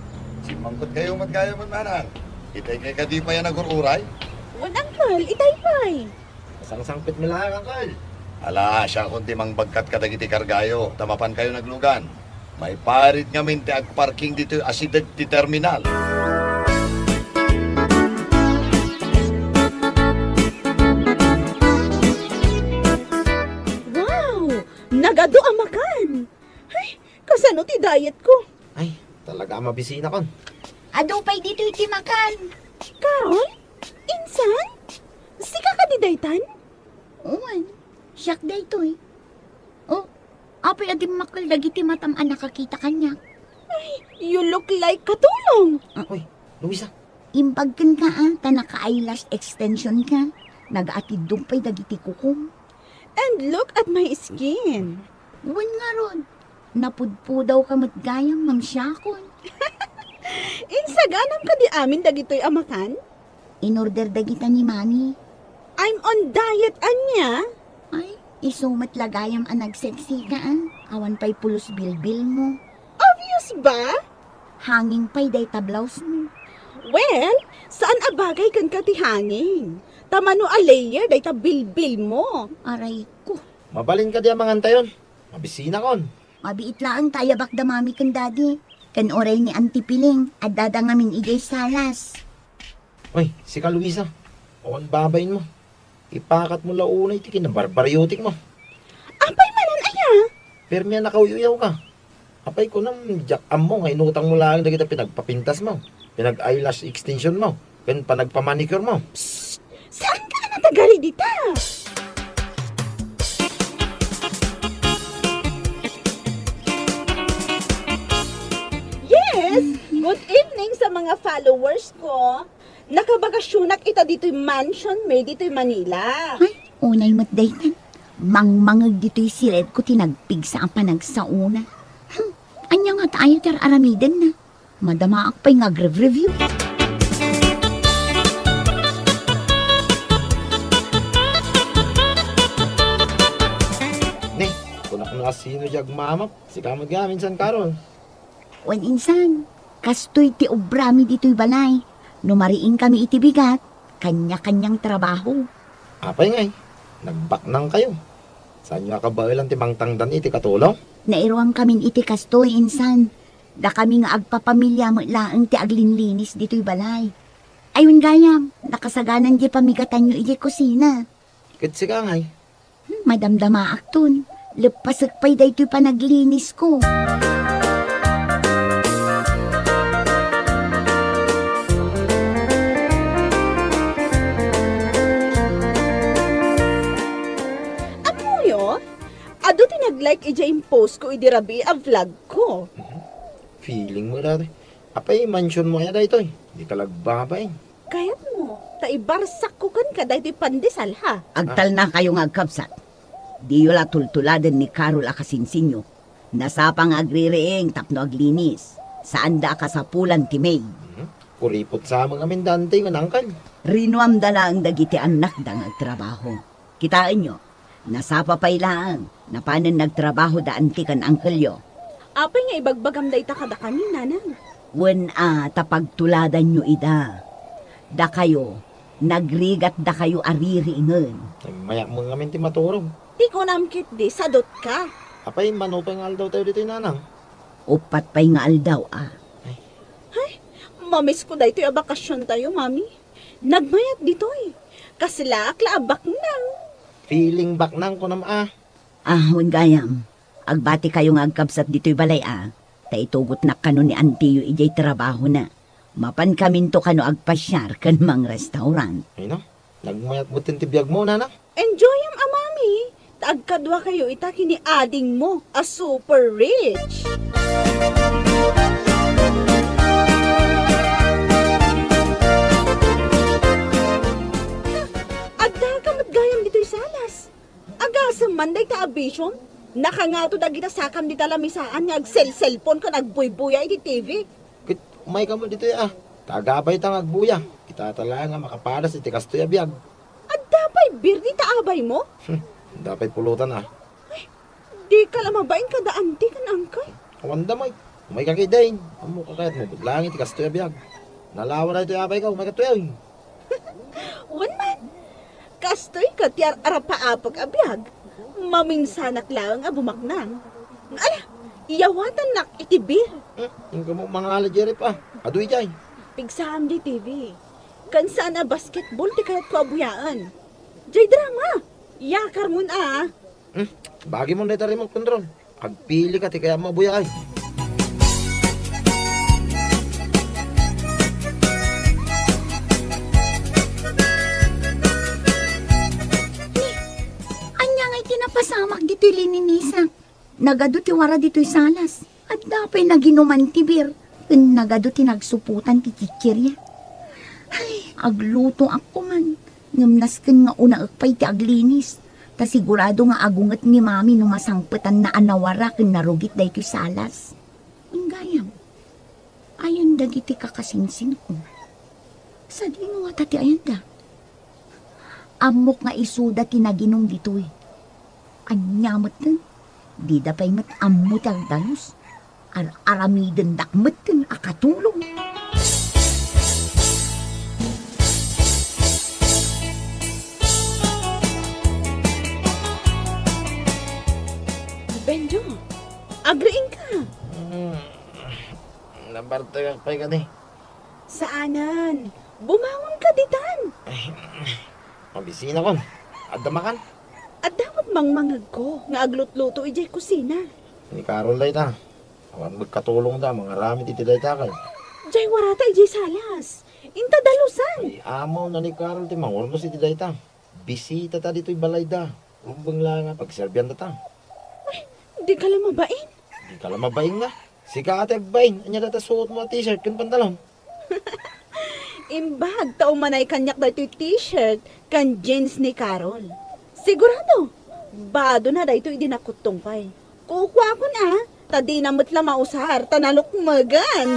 simmangpetkayo met gayam, manang. Itay kay kadi pay a nagur-uray? Wen, Uncle, itay pay. Masangsangpet mi laeng, Uncle. Ala, siakon ti mangbagkat kadagiti kargayo, ta mapankayo naglugan. Maiparit ngamin ti agparking ditoy asideg ti terminal. Wow! Nagadu a makan! Ay, kasano ti diet ko? Ay, talaga a mabisinakon. Adu pay ditoy ti makan. Carol? Insan? Sika kadi daytan? Wen, siak daytoy. Oh, apay a dimmakkel dagiti matam a nakakita kaniak? Ay, you look like Katulong. Ah, uy, Luisa. Imbag kenka, ah, ta naka-eyelash extension ka. Nagaatiddog pay dagiti kukom. And look at my skin. Wen ngarud, napudpudawka met gayam, Ma'am Siakon. Insaganam kadi amin dagitoy a makan? Inorder dagita ni Mami. I'm on diet, ania? Ay, isu met la gayam a nagseksika, ah. Awan pay pulos bilbil mo. Obvious ba? Hanging pay dayta blouse mo. Well, saan a bagay kenka ti hanging? Ta mano a layer dayta bilbil mo? Aray ko. Mabalin kadi a mangantayon? Mabisinakon. Mabiit laeng ta ayabak da Mami ken Daddy. Ken uray ni Auntie Piling, addada ngamin idiay salas. Oy, sika, Luisa. Awan babain mo. Ipakat mo la unay ti kinabarbariotik mo. Apay manen aya? Permi a nakauyaw ka. Apay kunam, diak ammo nga inutang mo laeng dagita pinagpapintas mo, pinag-eyelash extension mo, ken panagpamanicure mo. Psst! Saan ka a natagari dita? Yes! Good evening sa mga followers ko. Nakabakasyonak ita ditoy mansion mi ditoy Manila. Ay, unay met daytan. Mangmangeg ditoy siledko ti nagpigsa a panagsaona. Hmm, ania ngata aya ti ar-aramidenna? Madamaak pay nga agreview. Ne, kunak no asino diay agmamap. Sika met gayam, Insan Carol. Wen, Insan, kastoy ti obrami ditoy balay. No mariingkami iti bigat, kanya-kanyang trabaho. Apay ngay, nagbaknangkayo? Saanyo a kabaelan ti mangtangdan iti Katulong? Nairuankamin iti kastoy, Insan. Dakami nga agpapamilia met laeng ti aglinlinis ditoy balay. Ay, wen gayam, nakasaganan diay pamigatanyo idiay kusina. Ket sika ngay? Hmm, madamdamaakton. Leppasek pay daytoy panaglinisko. Ammoyo, adu ti nag-like idiay impostko idi rabii a vlogko. Mhm. Feeling mo dati. Apay, mansionmo aya daytoy? Dika la agbabain. Kayatmo, ta ibarsakko kenka daytoy pandesal, ha? Agtalnakayo nga agkabsat. Diyo la tultuladen ni Carol a kasinsinyo. Nasapa nga agririing tapno aglinis. Saanda a kasapulan ti maid. Mhm. Kuripot sa amin amin dante nga nangkan. Rinuamda laeng dagiti annakda nga agtrabaho. Kitaenyo, nasapa pay laeng, napanen nagtrabaho da anti ken angkelyo. Apay nga ibagbagam dayta kadakami, nanang? Wen a, ta pagtuladanyo ida. Dakayo, nagrigat dakayo a ririingen. Nagmayak mo ngamin ti maturog. Ti kunam ketdi, sadutka. Apay, mano pay nga aldawtayo ditoy, nanang? Uppat pay nga aldaw, a. Ay. Ay, mamisko daytoy a bakasiontayo, mami. Nagmayat ditoy. Kaslaak la a baknang. Feeling baknang kunam a. Ah, wen gayam. Agbatikayo nga agkabsat ditoy balay a. Ta itugotnak kano ni antiyo idiay trabahona. Mapankaminto kano agpasiar ken mangrestaurant. Ay na, nagmayat metten ti biagmo, nana. Enjoyam a, mami. Ta agkaduakayo ita ken ni adingmo a super rich. Addaka met gayam ditoy salas. Agasem man dayta a bisiom. Nakangato dagita sakam dita lamisaan nga agselselpon ken agbuybuya iti T V. Ket umayka met ditoy a. Ta agabayta nga agbuya. Ita ta laeng a makapadas iti kastoy a biag. Adda pay beer dita abaymo? Hmm, adda pay pulutan a. Ay, dika la mabain kada anti ken angkel. Awanda met. Umayka ketdin. Ammok a kayatmo met laeng iti kastoy a biag. Nalawa daytoy abayka, umayka ketdin. Wen man, kastoy ket ti ar-arapaapek a biag, maminsanak laeng a bumaknang. Ala, iyawatannak iti beer. Hmm, inka mo mangala, Jerry, pa. Adu idiay. Pigsaam di T V. Ken saan a basketball ti kayatko a buyaen. Jay drama. Yakarmon a. Hmm, bagimon dayta remote control. Agpilika ti kayatmo a buyaen. Ni, ania ngay ti napasamak ditoy lininisak? Nagadu ti wara ditoy salas. Adda pay naginuman ti beer. Ken nagadu ti nagsuputan ti chichirya. Ay, aglutoak koman. Ngem nasken nga unaek pay ti aglinis. Ta sigurado nga agunget ni Mami no masangpetanna a nawara ken narugit daytoy salas. Wen gayam, ayan dagiti kakasinsinko. Sadino ngata ti ayanda? Ammok nga isuda ti naginum ditoy. Ania metten, dida pay met ammo ti agdalus. Ar-aramidendak metten a katulong. Benjo, agriingka. Hmm. Nabartagak pay kadi. Saanen. Bumangon ka ditan. Ay, mabisinakon. Adda makan? Adda met mangmangegko nga aglutluto idiay kusina. Ni Carol dayta. Awan met katulongda, mangaramid iti dayta kay. Jay warata idiay salas. Inta dalusan. Ay, amawna ni Carol ti mangurnos iti dayta. Bisitata ditoy balayda. Rumbeng la nga pagserbiandata. Ay, dika la mabain? Dika la mabain nga. Sika ti agbain, ania dayta suotmo a t-shirt ken pantalon? Imbag ta umanay kaniak daytoy t-shirt ken jeans ni Carol. Sigurado, badona daytoy idi nakuttong pay. Kukuakon a, ta dina met la mausar ta nalukmegan.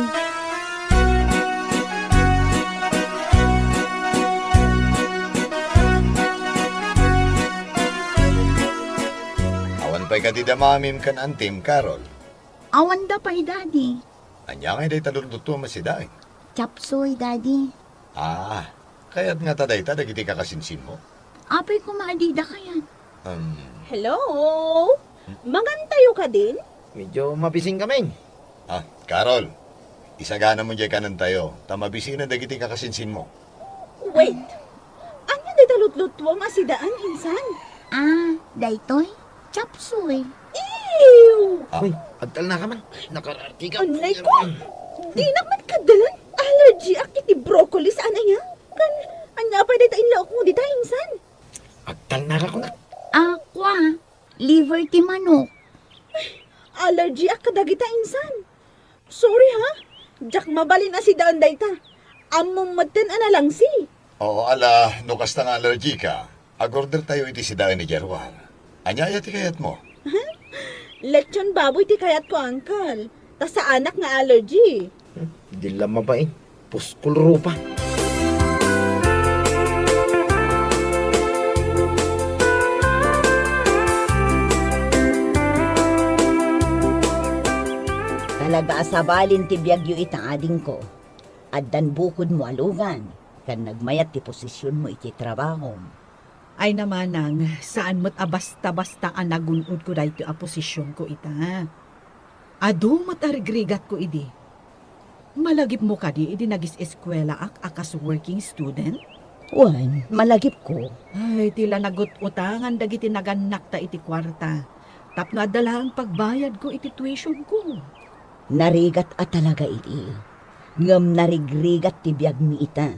Awan pay kadi da mamim ken antim, Carol? Awanda pay, Daddy. Ania ngay dayta lutlutuam a sidain? Chop suey, Daddy. Ah, kayat ngata dayta dagiti kakasinsinmo? Apay koma a dida kayat? Um. Hello? Mangantayo kadin? Medyo mabisinkami. Ah, Carol, isaganam jay kanentayo, ta mabisina dagiti kakasinsinmo. Wait. Ania dayta lutlutuam a sidaan, insan? Ah, daytoy? Chop suey. Ew! Ah, uy, agtalnaka man. Nakararti ka. Anay ko! Dinak man kaddalan. Allergy ak iti broccoli saan aya. Kan, ania pay dayta inlaokmo dita, insan? Agtalnaka kunak. Ah, kua, liver ti manok. Allergy ak kadagita, insan. Sorry, ha? Diak mabalin a sidaan dayta. Ammom metten a nalangsi. Oo, ala, no kasta nga allergy ka, agorder tayo iti sidaen ni Gerwar. Ania aya ti kayatmo? Lechon baboy ti kayatko, uncle. Ta saanak nga allergy. Hmm, di la mabain. Puskol rupa. Talaga a sabalin ti biagyo ita, adingko. Addan bukodmo a lugan, ken nagmayat ti posisionmo iti trabahom. Ay, namanang, saan met a basta-basta a nagun-odko daytoy a posisionko ita. Adu met a rigrigatko idi. Malagipmo kadi idi nagis-eskuelaak a kas working student? Wen, malagipko. Ay, ti la nagut-utangan dagiti nagannakta iti kuarta tapno adda laeng pagbayadko iti tuitionko. Narigat a talaga idi, ngem narigrigat ti biagmi ita.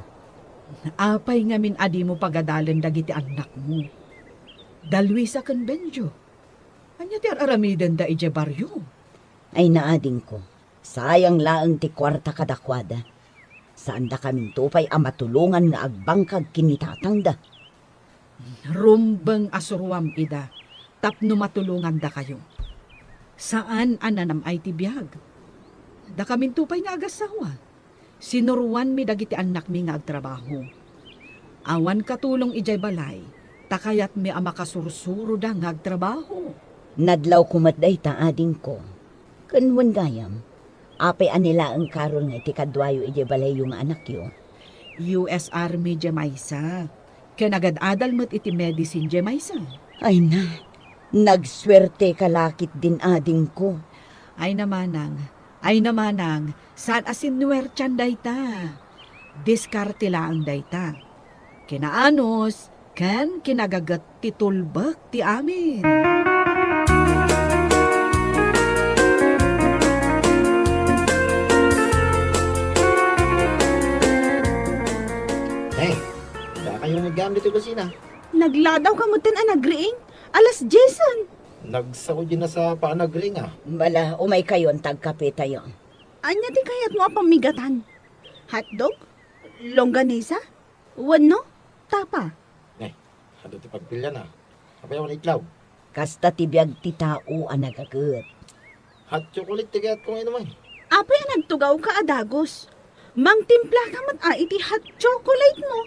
Apay ngamin a dimo pagadalen dagiti annakmo? Da Luisa ken Benjo, ania ti ar-aramidenda idiay barrio? Ay, naadingko, sayang laeng ti kuarta kadakuada. Saandakaminto pay a matulongan nga agbangkag ken ni tatangda. Rumbeng a suroam ida tapno matulongandakayo. Saan a nanam-ay ti biag. Dakaminto pay nga agassawa. Sinuroanmi dagiti annakmi nga agtrabaho. Awan katulong idiay balay, ta kayatmi a makasursuroda nga agtrabaho. Nadlawko met dayta, adingko. Ken wen gayam, apay a ni laeng Carol nga iti kaduayo idiay balayyo nga anakyo? U S Army diay maysa. Ken agad-adal met iti medicine diay maysa. Ay na, nagsuerteka la ketdin, adingko. Ay namanang, ay namanang, saan a sinuertian dayta. Diskarte laeng dayta. Kinaanus ken kinagaget ti tulbek ti amin. Hey, dakayo naggamit ti kusina. Nagladawka metten a nagriing? Alas diesen. Nagsao diay nasapa a nagriing, a. Bala, umaykayon ta agkapetayo. Ania ti kayatmo a pammigatan? Hotdog? Longganisa? Wenno tapa? Ne, adu ti pagpilian, a. Apay awan itlog? Kasta ti biag ti tao a nagaget. Hot chocolate ti kayatko nga inumen. Apay a nagtugawka a dagus? Mangtimplaka met a iti hot chocolate mo.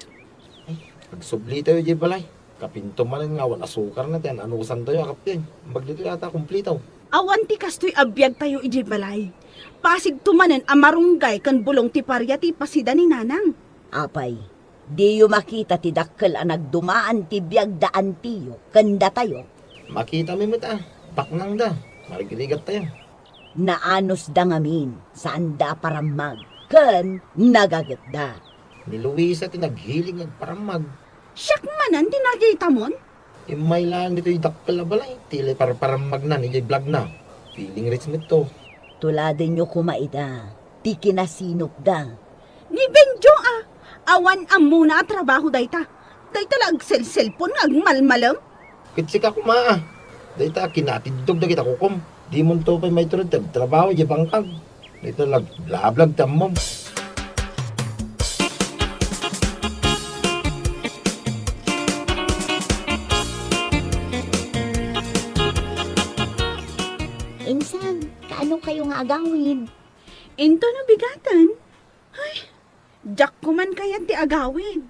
Ay, agsublitayo diay balay. Kapinto manen nga awan asukarna ti an-anusantayo a kape. Imbag ditoy ata kumplito. Awan ti kastoy a biagtayo idiay balay. Pasigto manen a marunggay ken bulong ti paria ti ipasida ni Nanang. Apay, diyo makita ti dakkel a nagdumaan ti biag da antiyo ken datayo? Makitami met a, baknangda, marigrigattayo. Naanusda ngamin, saanda a parammag, ken nagagetda. Ni Luisa ti naghilig nga agparammag. Siak manen ti nakitamon? Immay laeng ditoy dakkel a balay, ti parparammagna idiay vlogna. Feeling rich met to. Tuladenyo koma ida, ti kinasinopda. Ni Benjo a, awan ammona a trabaho dayta. Dayta la agselselpon nga agmalmalem. Ket sika koma a, dayta a kinatiddog dagiti kukom. Dimonto pay maitured ti agtrabaho idiay bangkag. Dayta la agblablog ti ammom. Insan, kaano kayo nga agawid? Intono bigaten? Ay, diak koman kayat ti agawid.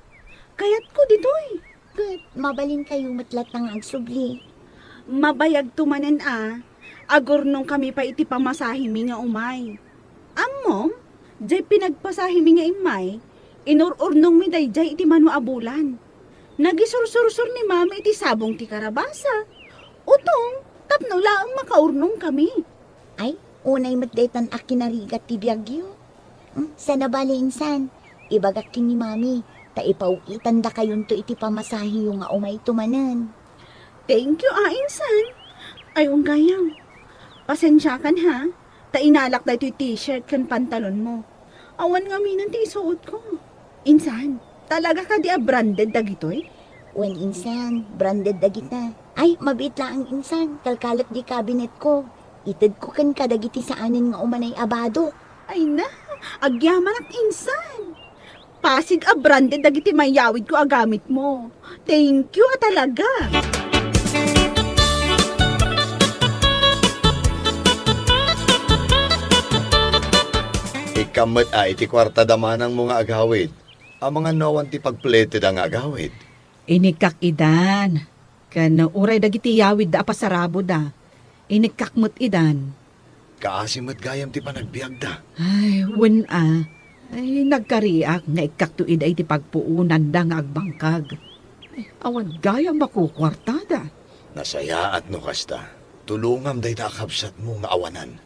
Kayatko ditoy. Ket mabalin kayo met latta nga agsubli. Mabayagto manen a, agurnongkami pay iti pamasahemi nga umay. Ammom, diay pinagpasahemi nga immay, inur-urnongmi daydiay iti mano a bulan. Nagisursursor ni Mami iti sabong ti karabasa, utong, tapno laeng makaurnongkami. Ay, unay met daytan a kinarigat ti biagyo. Hmm, sana bale insan, ibagak ken ni Mami, ta ipaw-itandakayonto iti pamasaheyo nga umayto manen. Thank you, a, insan. Ay, wen gayam. Pasensiakan, ha? Ta inalak daytoy t-shirt ken pantalonmo. Awan ngamin ti isuotko. Insan, talaga kadi a branded dagitoy? Wen, insan, branded dagita. Ay, mabiit laeng, insan. Kalkalek di kabinetko. Itedko kenka dagiti saanen nga umanay a bado. Ay na, agyamanak, insan. Pasig a branded dagiti mayawidko a gamitmo. Thank you a talaga. Ikkam met a iti kuarta da manangmo nga agawid. Amangan no awan ti pagpleted a nga agawid. Inikkak idan. Ken uray dagiti yawidda a pasaraboda, inikkak met idan. Kaasi met gayam ti panagbiagda. Ay, wen a. Ay, nagkariak nga ikkakto ida iti pagpuonanda nga agbangkag. Ay, awan gayam a kukuartada. Nasayaat no kasta. Tulongam dayta a kabsatmo nga awanan.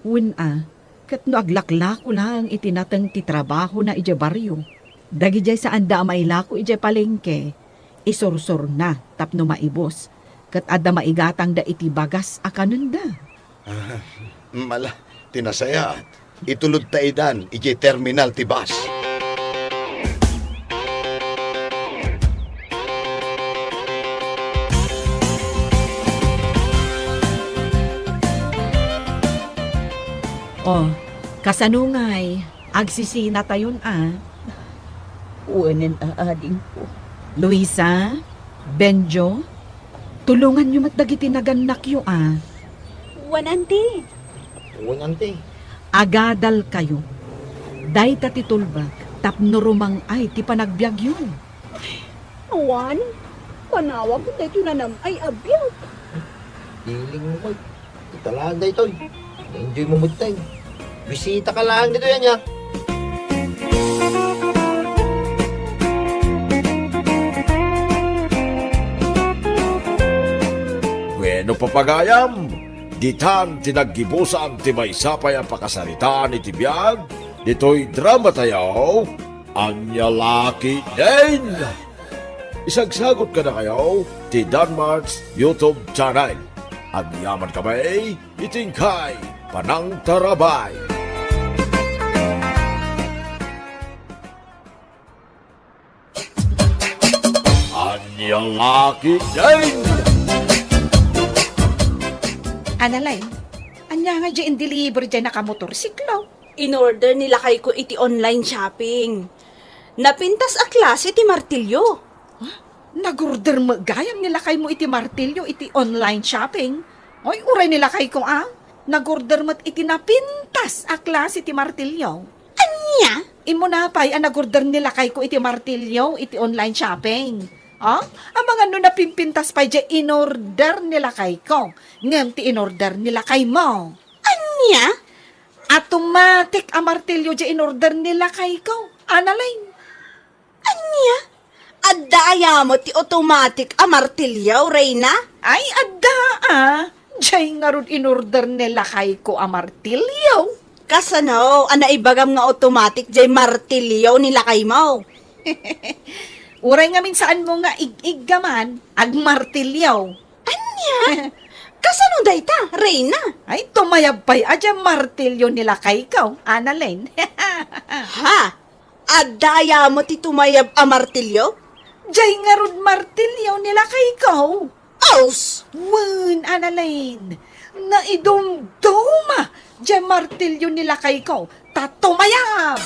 Wen a, ket no aglaklako laeng iti nateng ti trabahona idiay barrio, dagidiay saanda a mailako idiay palengke, isursurna tapno maibus, ket adda maigatangda iti bagas a kanenda. Ah, mala, ti nasayaat. Itulodta idan idiay terminal ti bus. Oh, kasano ngay? Agsisinatayon a. Wenen a, adingko. Luisa, Benjo, tulonganyo met dagiti nagannakyo a. Wen, anti. Wen, anti. Agadalkayo. Dayta ti tulbek tapno rumang-ay ti panagbiagyo. Awan, panawak daytoy nanam-ay a biag. Feeling mo, Mike. Ita laeng daytoy. Na-enjoy mo met tay. Bisita ka laeng ditoy, ania? Bueno, papagayam, ditan ti naggibusan ti maysa pay a pakasaritaan iti biag ditoy drama tayo, Ania La Ketdin. Isagsagut kadakayo ti Danmart's YouTube channel. Agyaman kami iti inkay panangtarabay. Ania La Ketdin. Analay, ania nga diay in-deliver diay nakamotorsiklo? In-order ni lakayko iti online shopping. Napintas a klase ti martilyo. Ha? Nag-order met gayam ni lakaymo iti martilyo iti online shopping? Oy, uray ni lakayko a, nag-order met iti napintas a klase ti martilyo. Ania? Immuna pay a nag-order ni lakayko iti martilyo iti online shopping. Ha? Amangan no napimpintas pay diay in-order ni lakayko ngem ti in-order ni lakaymo. Ania? Automatic a martilyo diay in-order ni lakayko. Analay. Ania? Adda aya met ti automatic a martilyo, Reyna? Ay, adda a. Diay ngarud in-order ni lakayko a martilyo. Kasano a naibagam nga automatic diay martilyo ni lakaymo? Uray ngamin saanmo nga ig-iggaman, agmartilyo. Ania? Kasano dayta, Reyna? Ay, tumayab pay a diay martilyo ni lakayko, Analay. Ha? Adda aya met ti tumayab a martilyo? Diay ngarud martilyo ni lakayko. Aus! Wen, Analay, naidumduma diay martilyo ni lakayko. Ta tumayab!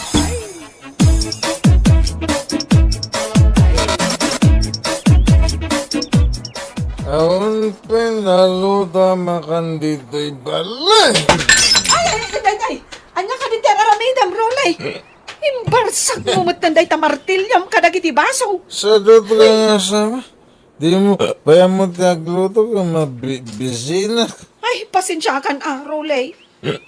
Awan pinaluta makan ditoy balay. Ay, ay, ay, ay, ay! Ania kadi ti ar-aramidem, Rolay? Imbarsakmo met dayta martilyom kadagiti baso. Sadot nga nga sama. Di mo, pay ammo ti agluto ken mabisinak. Ay, pasensiakan a, Rolay.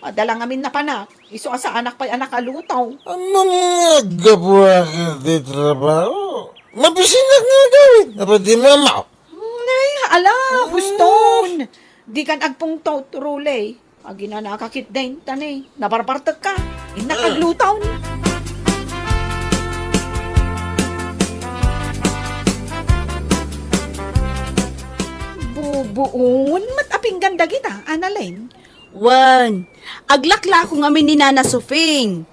Adda la ngamin napanak, isu a saanak pay a nakaluto. Ammom nga aggapuak iti trabaho. Mabisinak nga agawid. Apa di mo ammo? Nay, ala, huston. Dikan agpungtot, Rolay. Aginanaka ketdin, ta ne, nabarbartekka. Innak agluto. Buon met a pinggan dagita, Annalyn. Wen, aglaklako ngamin ni Nana Sofing.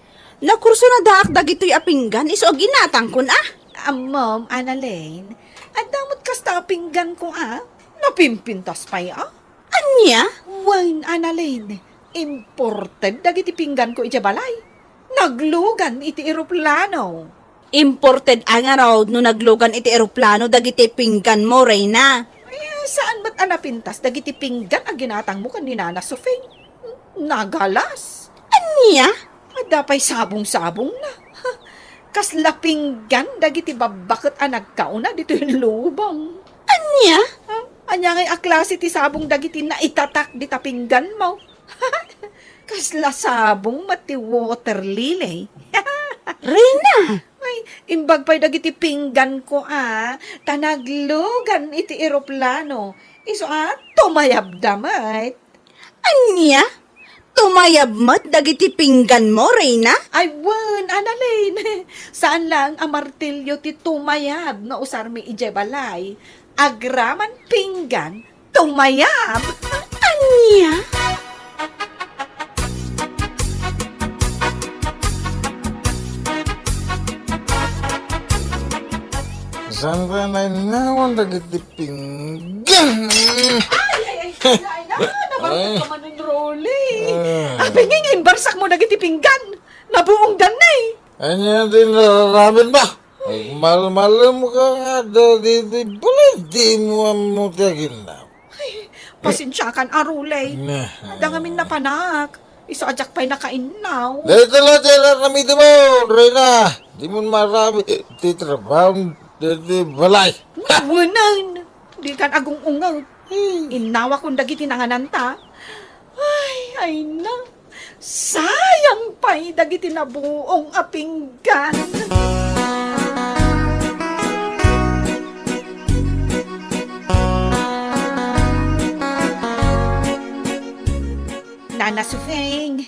Nakursunadaak dagitoy a pinggan isu a ginatangkon a. Ammom, Annalyn, adda met kasta a pingganko a. Napimpintas pay a. Ania? Wen, Annalyn, imported dagiti pingganko idiay balay. Naglugan iti eroplano. Imported a ngarud no naglugan iti eroplano dagiti pingganmo, Reyna. Eh, saan met a napintas dagiti pinggan a ginatangmo ken ni Nana Sofing? Nagalas. Ania? Adda pay sabong-sabongna. Kasla pinggan dagiti babbaket a nagkauna ditoy lubong. Ania? Ah, ania ngay a klase ti sabong dagiti naitatak dita pingganmo? Kasla sabong met ti water lily. Reyna! Ay, imbag pay dagiti pingganko a, ta naglugan iti eroplano. Isu a, tumayabda met. Ania? Tumayab met dagiti pingganmo, Reyna? Ay, wen, Annalyn. Saan laeng a martilyo ti tumayab nga usarmi idiay balay. Agraman pinggan, tumayab. Ania? Saan pay nainnawan dagiti pinggan? Ay, ay, ay, ay, ay, na, nabarsak ka man, Rolly. Ah. Apay ngay nga imbarsakmo dagiti pinggan? Nabuongdan, eh. Ania ti nararamidmo? Ay, malmalemka nga adda ditoy balay, dimo ammo ti aginnaw. Ay, pasensiakan a, Rolly. Nah. Adda ngamin napanak. Isu a diak pay nakainnaw. Dayta la ti aramidmo, Reyna. Dimo maaramid ti trabaho ditoy balay. Awanan. Dikan agung-unget. Hmm. Innawakon dagiti nangananta. Ay, ay na. Sayang pay dagiti nabuong a pinggan. Nana Sufeng,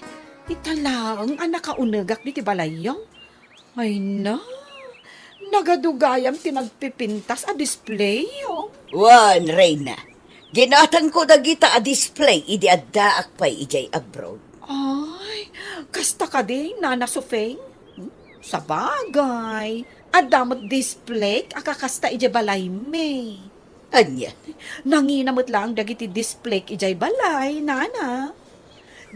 ita laeng a nakaunegak ditoy balayyo. Ay na, nagadu gayam ti nagpipintas a display, oh. Wen, Reyna. Ginatangko dagita a display idi addaak pay idiay abroad. Ay, kasta kadi, Nana Sufeng? Hmm? Sabagay, adda met display a kakasta idiay balaymi. Ania? Nangina met laeng dagiti display idiay balay, Nana.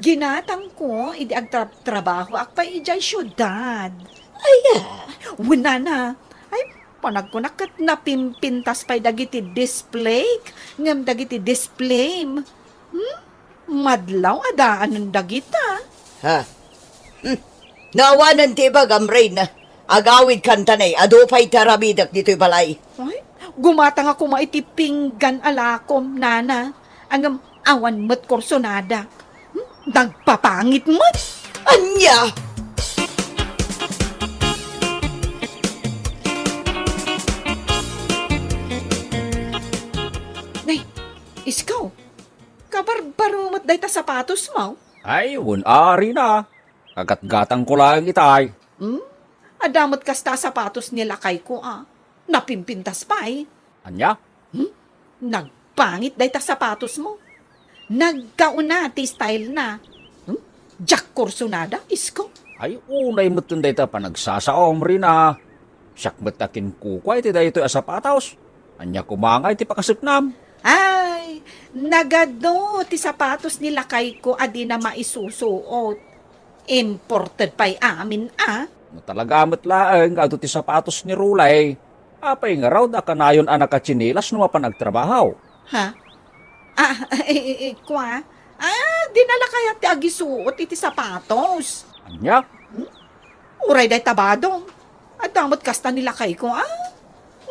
Ginatangko idi agtra-, trabahoak pay idiay siudad. Aya? Wen, Nana. Ay, panagkunak ket napimpintas pay dagiti display ngem dagiti display. Hmm? Madlaw a daanen dagita. Ha? Hmm. No awanen ti ibagam, Reyna. Agawid kantanay, adu pay ti aramidek ditoy balay. Ay, gumatang a koma iti pinggan a lakom, Nana. Ngem awan met kursunada. Hmm? Nagpapangit met. Ania? Nay, iskaw. Kabarbaro met dayta sapatosmo. Ay, wen, Reyna. Kagatgatangko laeng itay. Hmm? Adda met kasta a sapatos ni lakayko a napimpintas pay. Ania? Hmm? Nagpangit dayta sapatosmo. Nagkauna ti stylena. Hmm? Diak kursunada, isko. Ay, unay metten dayta panagsasaom, Reyna. Siak met a kinkukua iti daytoy a sapatos. Ania koma ngay ti pakasuknam? Ay, nagadu ti sapatos ni lakayko a dina maisusuot. Imported pay amin a. No talaga met laeng nga adu ti sapatos ni Rolay, apay ngarud a kanayon a nakatsinilas no mapan agtrabaho? Ha? Ah, eh, eh, eh, kua? Ah, dina la kayat ti agisuot iti sapatos. Ania? Hmm? Uray dayta badom. Adda met kasta ni lakayko, ah.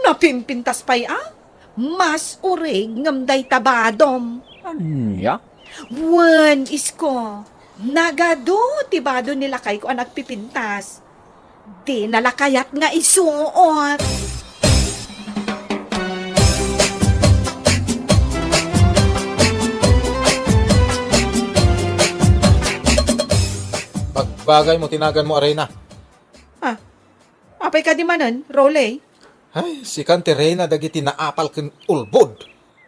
Napimpintas pay, ah. Mas urig ngem dayta badom. Ania? Wen, isko. Nagadu ti bado ni lakayko a nagpipintas. Dina la kayat nga isuot. Bagbagaymo ti naganmo a reyna. Ah, apay kadi manen, Rolay? Ay, sikan ti reyna dagiti naapal ken ulbod.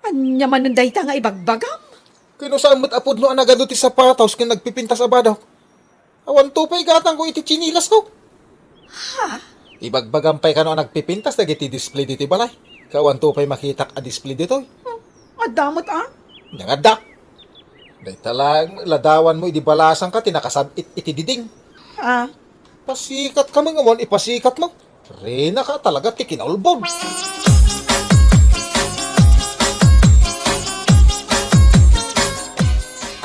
Ania manen dayta nga ibagbagam? Ken no saan met a pudno a nagadu ti sapatos ken nagpipintas a badok? Awanto pay gatangko iti tsinilasko. Ha? Ibagbagam pay kano a nagpipintas dagiti display ditoy balay. Ket awanto pay makitak a display ditoy. Hmm, adda met a? Ania nga adda? Dayta laeng ladawanmo idi balasangka ti nakasab-it iti diding. Ha? Pasikatka met nga awan ipasikat mo. Reyna ka talaga ti kinaulbod.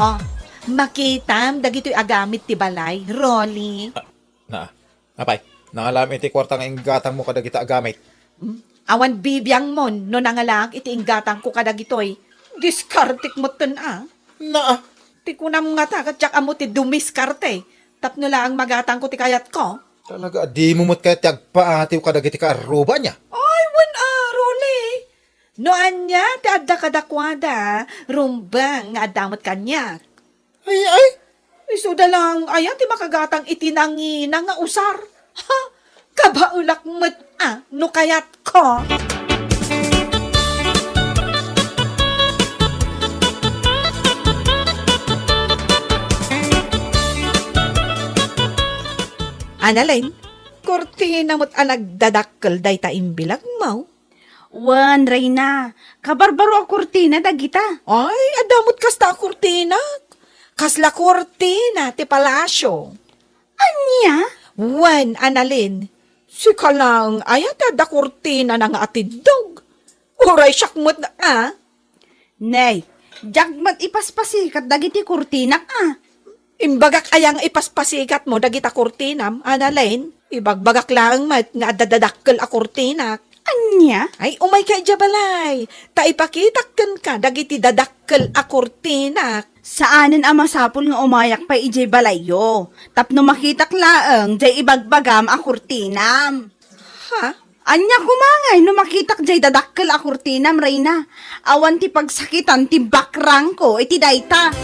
Oh, makitam dagitoy agamit ti balay, Rolly. Ah, na, apay, nangalam iti kuarta nga inggatangmo kadagita agamit. Hmm? Awan bibiangmon no nangalaak iti inggatangko kadagitoy. Diskartek metten a. Na, Ti kunam ngata ket diak ammo ti dumiskarte tapno laeng magatangko ti kayatko. Talaga a dimo met kayat ti agpaatiw kadagiti kaarruba, ania? Ay, wen a, Rolly. No ania ti adda kadakuada, rumbeng nga adda met kaniak. Ay, ay. Isuda laeng aya ti makagatang iti nangina nga usar? Ha? Kabaelak met a no kayatko. Annalyn, kurtina met a nagdadakkel dayta imbilagmo? Wen, Reyna, kabarbaro a kurtina dagita. Ay, adda met kasta a kurtina. Kasla kurtina ti palasio. Ania? Wen, Annalyn, sika laeng aya ti adda kurtinana nga atiddog? Uray siak met a? Nay, diak met ipaspasikat dagiti kurtinak a. Imbagak aya nga ipaspasikatmo dagita kurtinam, Annalyn? Ibagbagak laeng met nga adda dadakkel a kurtinak. Ania? Ay, umayka idiay balay, ta ipakitak kenka dagiti dadakkel a kurtinak. Saanen a masapul nga umayak pay idiay balayyo, tapno makitak laeng diay ibagbagam a kurtinam. Ha? Ania koma ngay no makitak diay dadakkel a kurtinam, Reyna? Awan ti pagsakitan ti bakrangko iti dayta.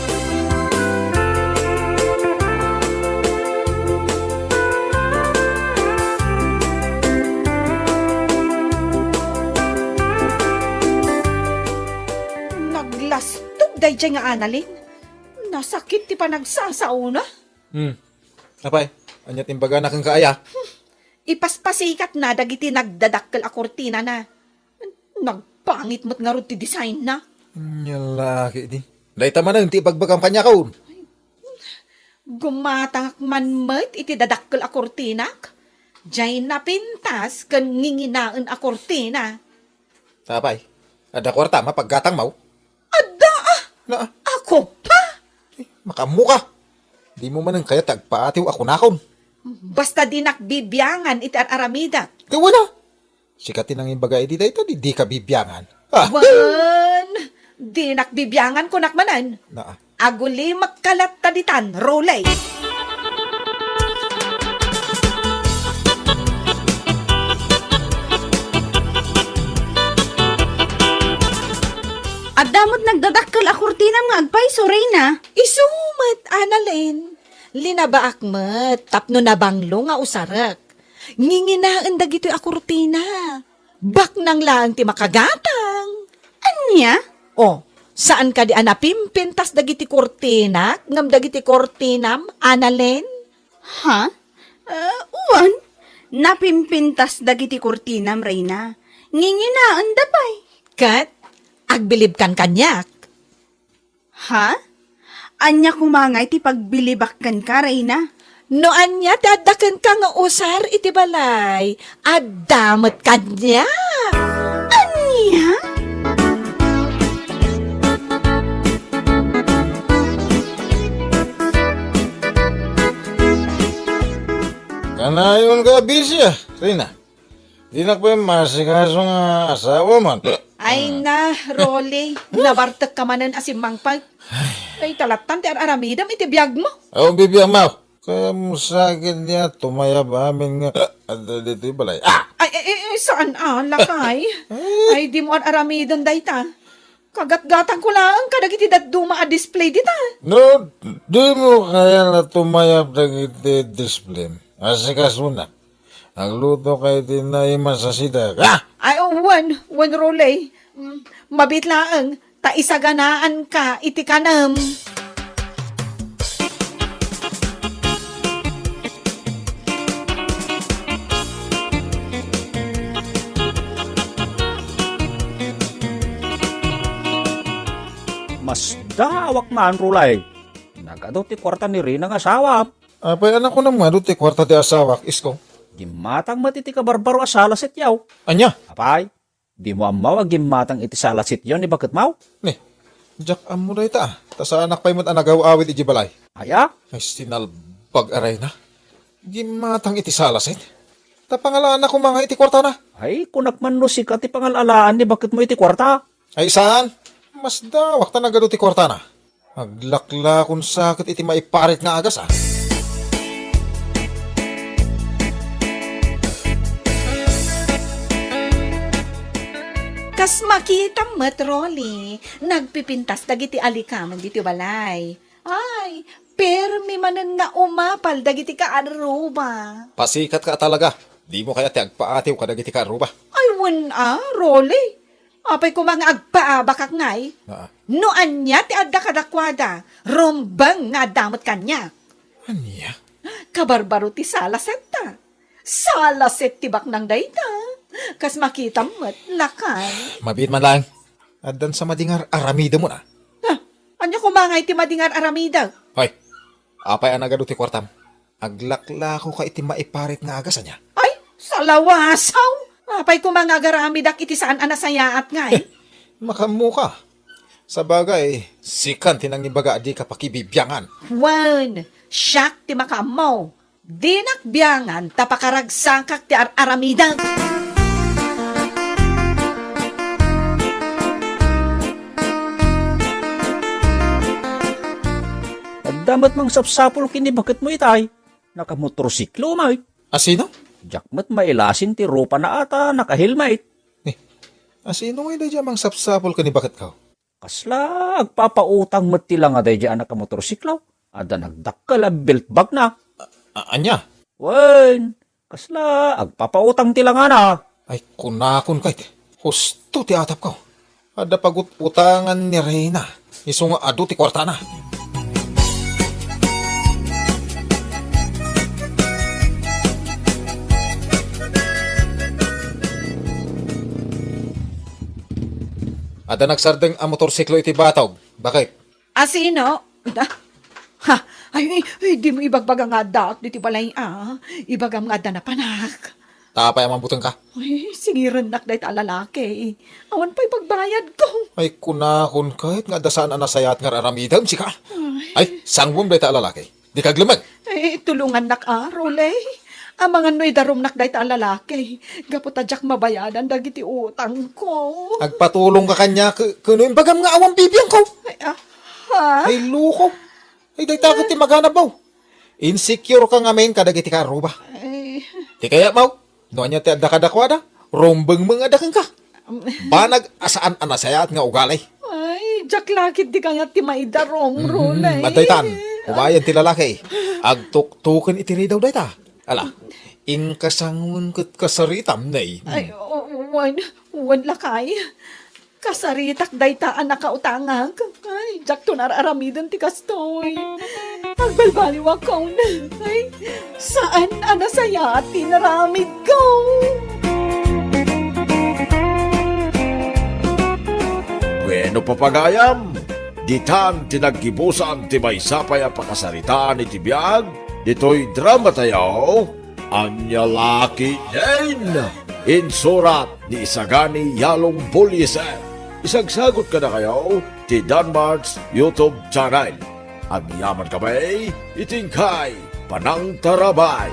Naglastog daydiay nga Annalyn. Nasakit ti panagsasaona. Hmm. Apay, ania ti imbagana kenka aya? Ipaspasikatna dagiti nagdadakkel a kurtinana. Nagpangit met ngarud ti designna. Ania la ketdi? Dayta manen ti ibagbagam kaniakon. Gumatangak man met iti dadakkel a kurtinak. Diay napintas ken nginginaen a kurtina. Apay, adda kuarta mapaggatangmo? Adda a! Na, Ako pa! Eh, makaammoka. Dimo manen kayat ti agpaatiw a kunakon. Basta dinak bibiangan iti ar-aramidek. Ket wen a. Sika ti nangimbaga idi dayta, di, dika bibiangan. Ah! Wen, dinak bibiangan, kunak manen. Na, Agulimekka latta ditan, Rolly. Adda met nagdadakkel a kurtinam nga agpayso, Reyna. Isu met, Annalyn. Linabaak met tapno nabanglo nga usarek. Nginginaen dagitoy a kurtina. Baknang laeng ti makagatang. Ania? O, saan kadi a napimpintas dagiti kurtinak ngem dagiti kurtinam, Annalyn? Ha? Ah, wen, napimpintas dagiti kurtinam, Reyna. Nginginaenda pay. Ket agbilibkan kaniak. Ha? Ania koma ngay ti pagbilibak kenka, Reyna? No ania ti adda kenka nga usar iti balay, adda met kaniak. Ania? Kanayon ka, Bisia, Reyna. Dinak pay maasikaso nga asawa man. Ay na, Rolly, nabartek ka manen a simmangpet. Ay, talattan ti ar-aramidem iti biagmo. Awan bibiag, Maw. Kayat mo sa akin niya, tumayab amin nga adda ditoy balay. Ah! Ay, ay, ay, ay, saan a, lakay? Ay, di mo ar-aramiden dayta. Kagatgatangko laeng kadagiti dadduma a display dita. No, di mo kayat a tumayab dagiti display. Asikasona. Agluto ka iti naimas a sida. Ah! Ay, oh, wen, wen, Rolly. Mabiit laeng ta isaganaanka iti kanem. Masdaawak man, Rolay. Nagadu ti kuarta ni Rina nga asawam. Apay, a nakunam nga adu ti kuarta ti asawak, Isko? Gimmatang met iti kabarbaro a salasetyo. Ania? Apay, dimo ammo a gimmatang iti salasetyo ni baketmo? Ni, diak ammo dayta, a. Ta saanak pay met a nagaw-awid idiay balay. Aya? Ay, sinalbag a rayna. Gimmatang iti salaset? Ta pangalaanna koma nga iti kuartana? Ay, kunak man no sika ti pangalalaan ni baketmo iti kuarta. Ay, saan? Masdaawak ta nagadu ti kuartana. Aglaklakon sa ket iti maiparit nga agas, a. Kas makitam met, Rolly, nagpipintas dagiti alikamen ditoy balay. Ay, permi manen nga umapal dagiti kaarruba. Pasikatka a talaga. Dimo kayat ti agpaatiw kadagiti kaarruba? Ay, wen a, Rolly. Apay koma nga agpaabakak ngay? Ah. No ania ti adda kadakuada, rumbeng nga adda met kaniak. Ania? Kabarbaro ti salasetta. Salaset ti baknang dayta. Kas makitam met, lakay. Mabiit man laeng. Addan sa madingar aramidem, a. Ha? Ania koma ngay ti madingar aramidek? Hoy, apay a nagadu ti kuartam? Aglaklakoka iti maiparit nga agas, ania? Ay, salawasaw! Apay koma nga agaramidak iti saan a nasayaat ngay? Makammoka. Sabagay, sikan ti nangibaga a dika pakibibiangan. Wen, siak ti makaammo. Dinak biangan ta pakaragsakak ti ar-aramidek. Adda met mangsapsapul ken ni baketmo itay. Nakamotorsiklo, Mike. A sino? Diak met mailasin ti rupana a ta naka-helmet. Eh, a sino ngay daydiay a mangsapsapul ken ni baketko? Kasla agpapautang met ti langa daydiay a nakamotorsiklo. Adda nagdakkel a belt bagna. A-, ania? Wen, kasla agpapautang ti langana. Ay, kunakon kay, husto ti atapko. Adda pagut-utangan ni Reyna, isu nga adu ti kuartana. Adda nagsardeng a motorsiklo iti batog. Bakit? A sino? Ha? Ay, ay, ay, dimo ibagbaga nga addaak ditoy balay, a. Ibagam nga adda napanak. Ta apay a mabutengka? Ay, singirennak dayta a lalaki. Awan pay pagbayadko. Ay, kunakon ket nga adda saan a nasayaat nga ar-aramidem, sika. Ay. Ay, sanguem dayta a lalaki. Dika aglemmeng. Ay, tulongannak, a, Rolly. Amangan no idarumnak dayta a lalaki. Gapu ta diak mabayadan dagiti utangko. Agpatulongka kaniak, ke-, ken no imbagam nga awan bibiangko. Ay, a, ha? Ay, loko. Ay, dayta ket ti maganabmo. Insecure ka ngamin kadagiti kaarruba. Ay. Ti kayatmo, no ania ti adda kadakuada, rumbengmo nga adda kenka. Um. Banag a saan a nasayaat nga ugali. Ay, diak la ket ti kayat ti maidarum, mm, Rolly. Madaytan, umayen ti lalaki. Agtuktuken iti ridaw dayta. Ala, inka sanguem ket kasaritam, nay. Ay, o-, wen, wen lakay. Kasaritak dayta a nakautangak. Ay, diakto ar-aramiden ti kastoy. Agbalbaliwakon. Ay, saan a nasayaat ti inaramidko. Bueno, papagayam, ditan ti naggibusan ti maysa pay a pakasaritaan iti biag ditoy dramatayo. Ania la ketdin? Insurat ni Isagani Yalong Bullieser. Isagsagut kadakayo ti Danmart's YouTube channel. Agyaman kami iti inkay panangtarabay.